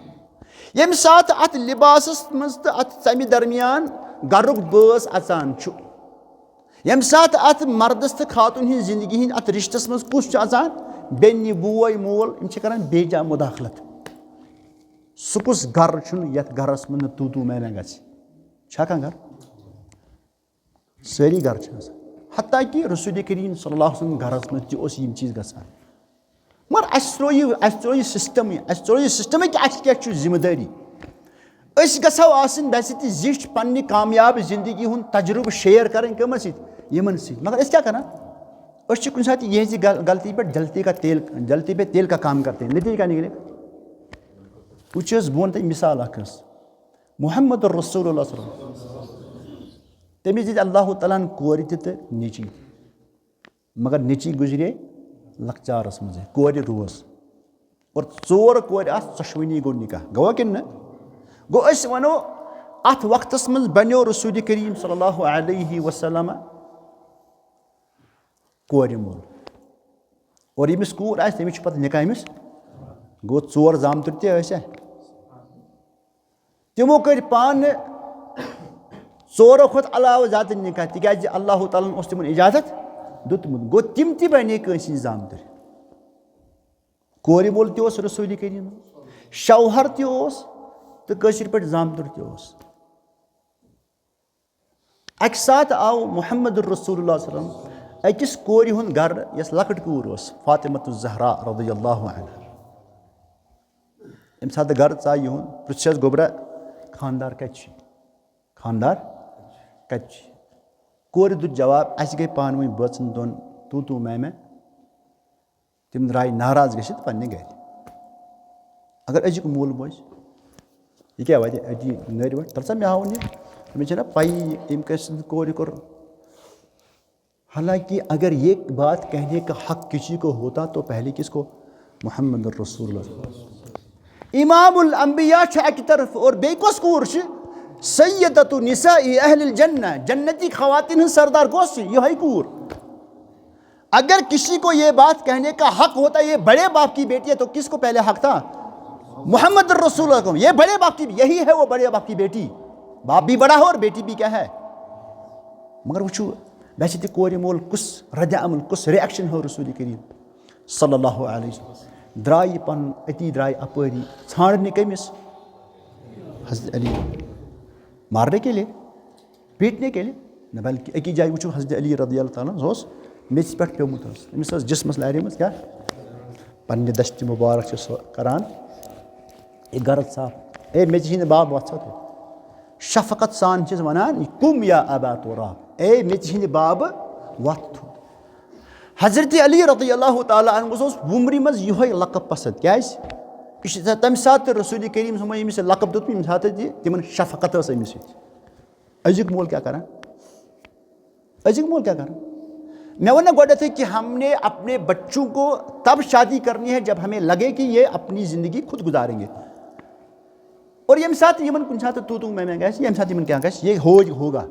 ییٚمہِ ساتہٕ اَتھ لِباسَس منٛز تہٕ اَتھ ژَمہِ درمیان گَرُک بٲژ اَژان چھُ، ییٚمہِ ساتہٕ اَتھ مردَس تہٕ خاتوٗن ہِنٛز زِندگی ہِنٛدۍ اَتھ رِشتَس منٛز کُس چھُ اَژان؟ بیٚنہِ، بوے، مول، یِم چھِ کَران بے جا مُداخلت۔ سُہ کُس گَرٕ چھُنہٕ یَتھ گَرَس منٛز نہٕ تو تو میں میں گژھِ؟ چھا کانٛہہ گَرٕ؟ سٲری گَرٕ چھِ آسان۔ حتیٰ کہِ رسول کریم صلی اللہ علیہ وسلم گَرَس منٛز تہِ اوس یِم چیٖز گژھان۔ مگر اَسہِ ترٛوو یہِ، اَسہِ ترٛوو یہِ سِسٹَمٕے، اَسہِ ترٛوو یہِ سِسٹَمٕے کہِ اَسہِ کیٛاہ چھُ ذمہٕ دٲری۔ أسۍ گژھو آسٕنۍ بحیثیت زِٹھۍ پنٛنہِ کامیاب زندگی ہُنٛد تجربہٕ شیئر کَرٕنۍ کَمَن سۭتۍ؟ یِمَن سۭتۍ۔ مگر أسۍ کیٛاہ کَران؟ أسۍ چھِ کُنہِ ساتہٕ یِہٕنٛزِ غل-، غلطی پٮ۪ٹھ جلتی کا تیل، جلتی پہ تیل کا کام کرتے ہیں، نتیجہ کیا نکلے؟ وٕچھ حظ، بہٕ وَنہٕ تۄہہِ مِثال اَکھ حظ۔ محمد رسول اللہ صلی اللہ علیہ وسلم، تٔمِس دِتۍ اللہ تعالیٰ ہَن کورِ تہِ تہٕ نیٚچی تہِ۔ مگر نیٚچی گُزرے لۄکچارَس منٛزٕے، کورِ روز۔ اور ژور کورِ آسہٕ، ژۄشوٕنی گوٚو نکاح، گوٚوا کِنہٕ نہٕ؟ گوٚو، أسۍ وَنو، اَتھ وقتَس منٛز بَنیو رسول کریم صلی اللہ علیہ وسلم کورِ مول۔ اور ییٚمِس کوٗر آسہِ، تٔمِس چھُ پَتہٕ نکاح أمِس۔ گوٚو، ژور زامتٕرۍ تہِ ٲسۍ۔ تِمو کٔرۍ پانہٕ ژورو کھۄتہٕ علاوٕ زیادٕ نکاح، تِکیٛازِ اللہ تعالیٰ ہَن اوس تِمن اجازت دیُتمُت۔ گوٚو، تِم تہِ بنے کٲنٛسہِ ہٕنٛدۍ زامتٕرۍ۔ کورِ مول تہِ اوس رسول کریم، شوہر تہِ اوس تہٕ کٲشِر پٲٹھۍ زامتُر تہِ اوس۔ اَکہِ ساتہٕ آو محمد رسول اللہ صلی اللہ علیہ وسلم أکِس کورِ ہُنٛد گرٕ، یۄس لۄکٕٹ کوٗر ٲس، فاطمۃ الزہرا رضی اللہ عنہا۔ ییٚمہِ ساتہٕ گرٕ ژاو یِہُنٛد، پرٛژھٮ۪س، گوٚبرا، خانٛدار کَتہِ چھُ؟ خانٛدار کَتہِ چھُ؟ کورِ دیُت جواب، اَسہِ گٔے پانہٕ ؤنۍ بٲژَن دۄن تو تو میں میں۔ تِم درٛاے ناراض گٔژھِتھ پننہِ گرِ۔ اگر أزیُک مول بوزِ، یہِ کیٛاہ وَتہِ أتی نٔرۍ وَٹھ، تَلہٕ سا مےٚ ہاوُن یہِ، مےٚ چھَنہ پَیی یہِ أمۍ کٔمۍ سٕنٛدِ کورِ کوٚر۔ حالانکہ اگر یہ بات کہنے کا حق کسی کو ہوتا تو پہلے کس کو؟ محمد رسول اللہ۔ امام الانبیاء چھُ اَکہِ طرفہٕ اور بیٚیہِ کۄس کوٗر چھِ؟ سیدۃ نساء اہل الجنہ، جنتی خواتین ہٕنٛز سردار کۄس چھِ؟ یِہوٚے کوٗر۔ اگر کسی کو یہ بات کہنے کا حق ہوتا، یہ بڑے باپ کی بیٹی ہے، تو کس کو پہلے حق تھا؟ محمد رسول اللہ کو۔ یہ بڑے باپ کی، یہی ہے وہ بڑے باپ کی بیٹی۔ باپ بھی بڑا ہو اور بیٹی بھی کیا ہے؟ مگر وٕچھِو، ویسے تہِ کورِ مول کُس رد عمل، کُس ریئیکشن ہو رسول کریم صلی اللہ علیہ وسلم۔ درٛاے یہِ پنُن، أتی درٛاے اپٲری ژھانڈنہِ کٔمِس؟ حضرت علی۔ مارنے کے لیے؟ پیٹنے کے لیے؟ نہ، بلکہ أکِس جایہِ وٕچھِو، حضرت علی رضی اللہ تعالیٰ عنہ اوس میٚژِ پٮ۪ٹھ پیوٚمُت حظ۔ أمِس ٲس جسمس لارے مٕژ کیٛاہ؟ پننہِ دستِ مبارک چھِ سُہ کران۔ یہِ غرض صاف۔ اے میٚژِ ہِنٛدِ باب، وۄتھ سا تھوٚد۔ شفقت سان چھِس ونان، قم یا ابا تراب، اے میٚژِ ہِنٛدِ بابہٕ، وۄتھ تھوٚد۔ حضرت علی رضی اللہ تعالیٰ عنہ اوس وُمرِ منٛز یِہوٚے لقب پسند۔ کیٛازِ؟ یہِ چھِ تَمہِ ساتہٕ تہِ رسول کریم صلی اللہ علیہ وسلم ییٚمِس یہِ لقب دیُتمُت، ییٚمہِ ساتہٕ تہِ تِمن شفقت ٲس أمِس سۭتۍ۔ أزیُک مول کیٛاہ کران؟ أزیُک مول کیٛاہ کران؟ مےٚ ووٚن نا گۄڈنیتھٕے کہ ہم نے اپنے بچوں کو تب شادی کرنی ہے جب ہمیں لگے کہ یہ اپنی زندگی خود گزاریں گے۔ اور ییٚمہِ ساتہٕ یِمن کُنہِ ساتہٕ تو تو میں میں گژھِ، ییٚمہِ ساتہٕ یِمن کیٛاہ گژھِ، یہ ہو ہوگا۔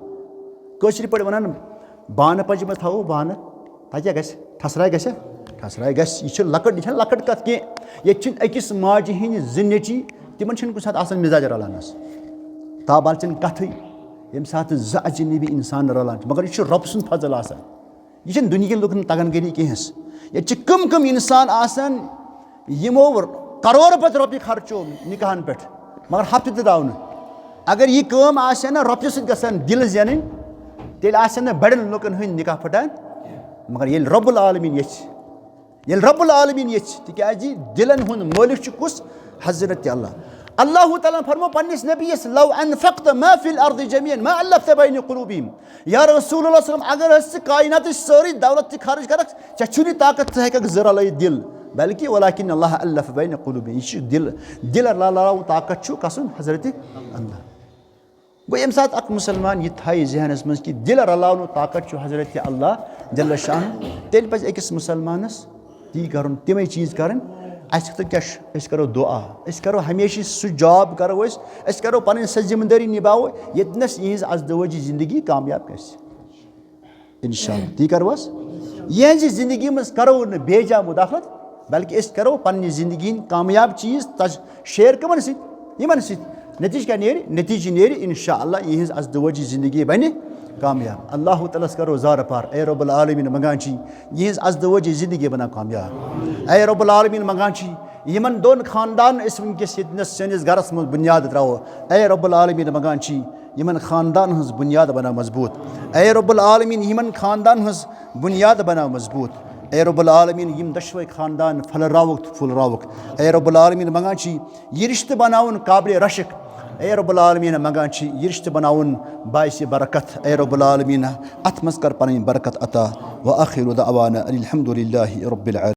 کٲشِر پٲٹھۍ ونان، بانہٕ پنجہِ منٛز تھاوو بانہٕ، تَتہِ کیٛاہ گژھِ؟ ٹھسراے گژھِ؟ ٹھسراے گژھِ۔ یہِ چھِ لۄکٕٹ، یہِ چھَنہٕ لۄکٕٹ کَتھ کینٛہہ۔ ییٚتہِ چھِنہٕ أکِس ماجہِ ہِنٛدۍ زٕ نیٚچی، تِمَن چھِنہٕ کُنہِ ساتہٕ آسان مِزاج رَلان حظ۔ تابال چھِنہٕ کَتھٕے۔ ییٚمہِ ساتہٕ زٕ اجنبی اِنسان رَلان چھِ، مگر یہِ چھُ رۄبہٕ سُنٛد فضل آسان۔ یہِ چھِنہٕ دُنیہِکٮ۪ن لُکَن تَگان گٔری کینٛہہ حظ۔ ییٚتہِ چھِ کَم کَم اِنسان آسان، یِمو کَرورٕ پَتہٕ رۄپیہِ خرچو نِکاحَن پٮ۪ٹھ، مگر ہفتہٕ تہِ درٛاو نہٕ۔ اگر یہِ کٲم آسہِ ہا نہ رۄپیہِ سۭتۍ گژھان دِل زینٕنۍ، تیٚلہِ آسہِ ہا نہٕ بڑٮ۪ن لُکن ہٕنٛدۍ نکاح پھٹان۔ مگر ییٚلہِ رب العالمین یژھِ، ییٚلہِ رب العالمین یژھِ، تِکیازِ دِلن ہُنٛد مٲلِک چھُ کُس؟ حضرت اللہ۔ اللہ تعالیٰ فرمو پننِس نبیَس، "لو انفقت ما فی الارض جمیعا ما الفت بین قلوبہم۔" یا رسول اللہ صلی اللہ علیہ وسلم، اگر حظ ژٕ کائناتٕچ سٲرٕے دولت تہِ خرٕچ کرکھ، ژےٚ چھُنہٕ یہِ طاقت، ژٕ ہیٚککھ زٕ رلٲیِتھ دِل، بلکہِ ولکن اللہ الف بین قلوبہم، یہِ چھُ دِل، دِل رلاونُک طاقت چھُ کسُن؟ حضرت اللہ۔ گوٚو، ییٚمہِ ساتہٕ اکھ مُسلمان یہِ تھایہِ ذہنس منٛز کہِ دِل رلاونُک طاقت چھُ حضرت اللہ جل شانہ، تیٚلہِ پزِ أکِس مُسلمانس تی کرُن، تِمے چیٖز کرٕنۍ۔ اسہِ خٲطرٕ کیٛاہ چھُ؟ أسۍ کرو دُعا، أسۍ کرو ہمیشہِ سُہ جاب کرو أسۍ، أسۍ کرو پنٕنۍ سۄ ذمہٕ دٲری نباوو، ییٚتنس یِہنٛز ازدوٲجی زندگی کامیاب گژھِ۔ انشاءاللہ۔ تی کرو حظ؟ یِہنٛزِ زندگی منٛز کرو نہٕ بے جا مداخلت، بلکہ أسۍ کرو پننہِ زندگی ہٕنٛدۍ کامیاب چیٖز تج-، شیئر کمن سۭتۍ؟ یِمن سۭتۍ نتیجہٕ کیٛاہ نیرِ؟ نتیجہٕ نیرِ انشاءاللہ یِہنٛز ازدواجی زندگی بنہِ کامیاب۔ اللہ تعالیٰ ہس کرو زارٕ پار، اے رب العالمین منٛگان چھِ یِہنٛز ازدواجی زندگی بناو کامیاب۔ اے رب العالمین منٛگان چھِ یِمن دۄن خاندانن أسۍ وٕنکیٚس ییٚتنس سٲنِس گرس منٛز بُنیاد ترٛاوو، اے رب العالمین منٛگان چھِ یِمن خاندانن ہٕنٛز بُنیاد بناو مضبوٗط۔ اے رب العالمین یِمن خاندانن ہٕنٛز بُنیاد بناو مضبوٗط۔ اے رب العالمین یِم دۄشوے خاندان پھٔلراوُکھ تہٕ پھُلراوُکھ۔ اے رب العالمین منٛگان چھِ یہِ رشتہٕ بناوُن قابل رشک۔ اے رب العالمین منٛگان چھِ یہِ رشتہٕ بناوُن باعث برکت۔ اے رب العالمین اتھ منٛز کر پنٕنۍ برکت عطا۔ وآخر دعوانا ان الحمد للہ رب العالمین۔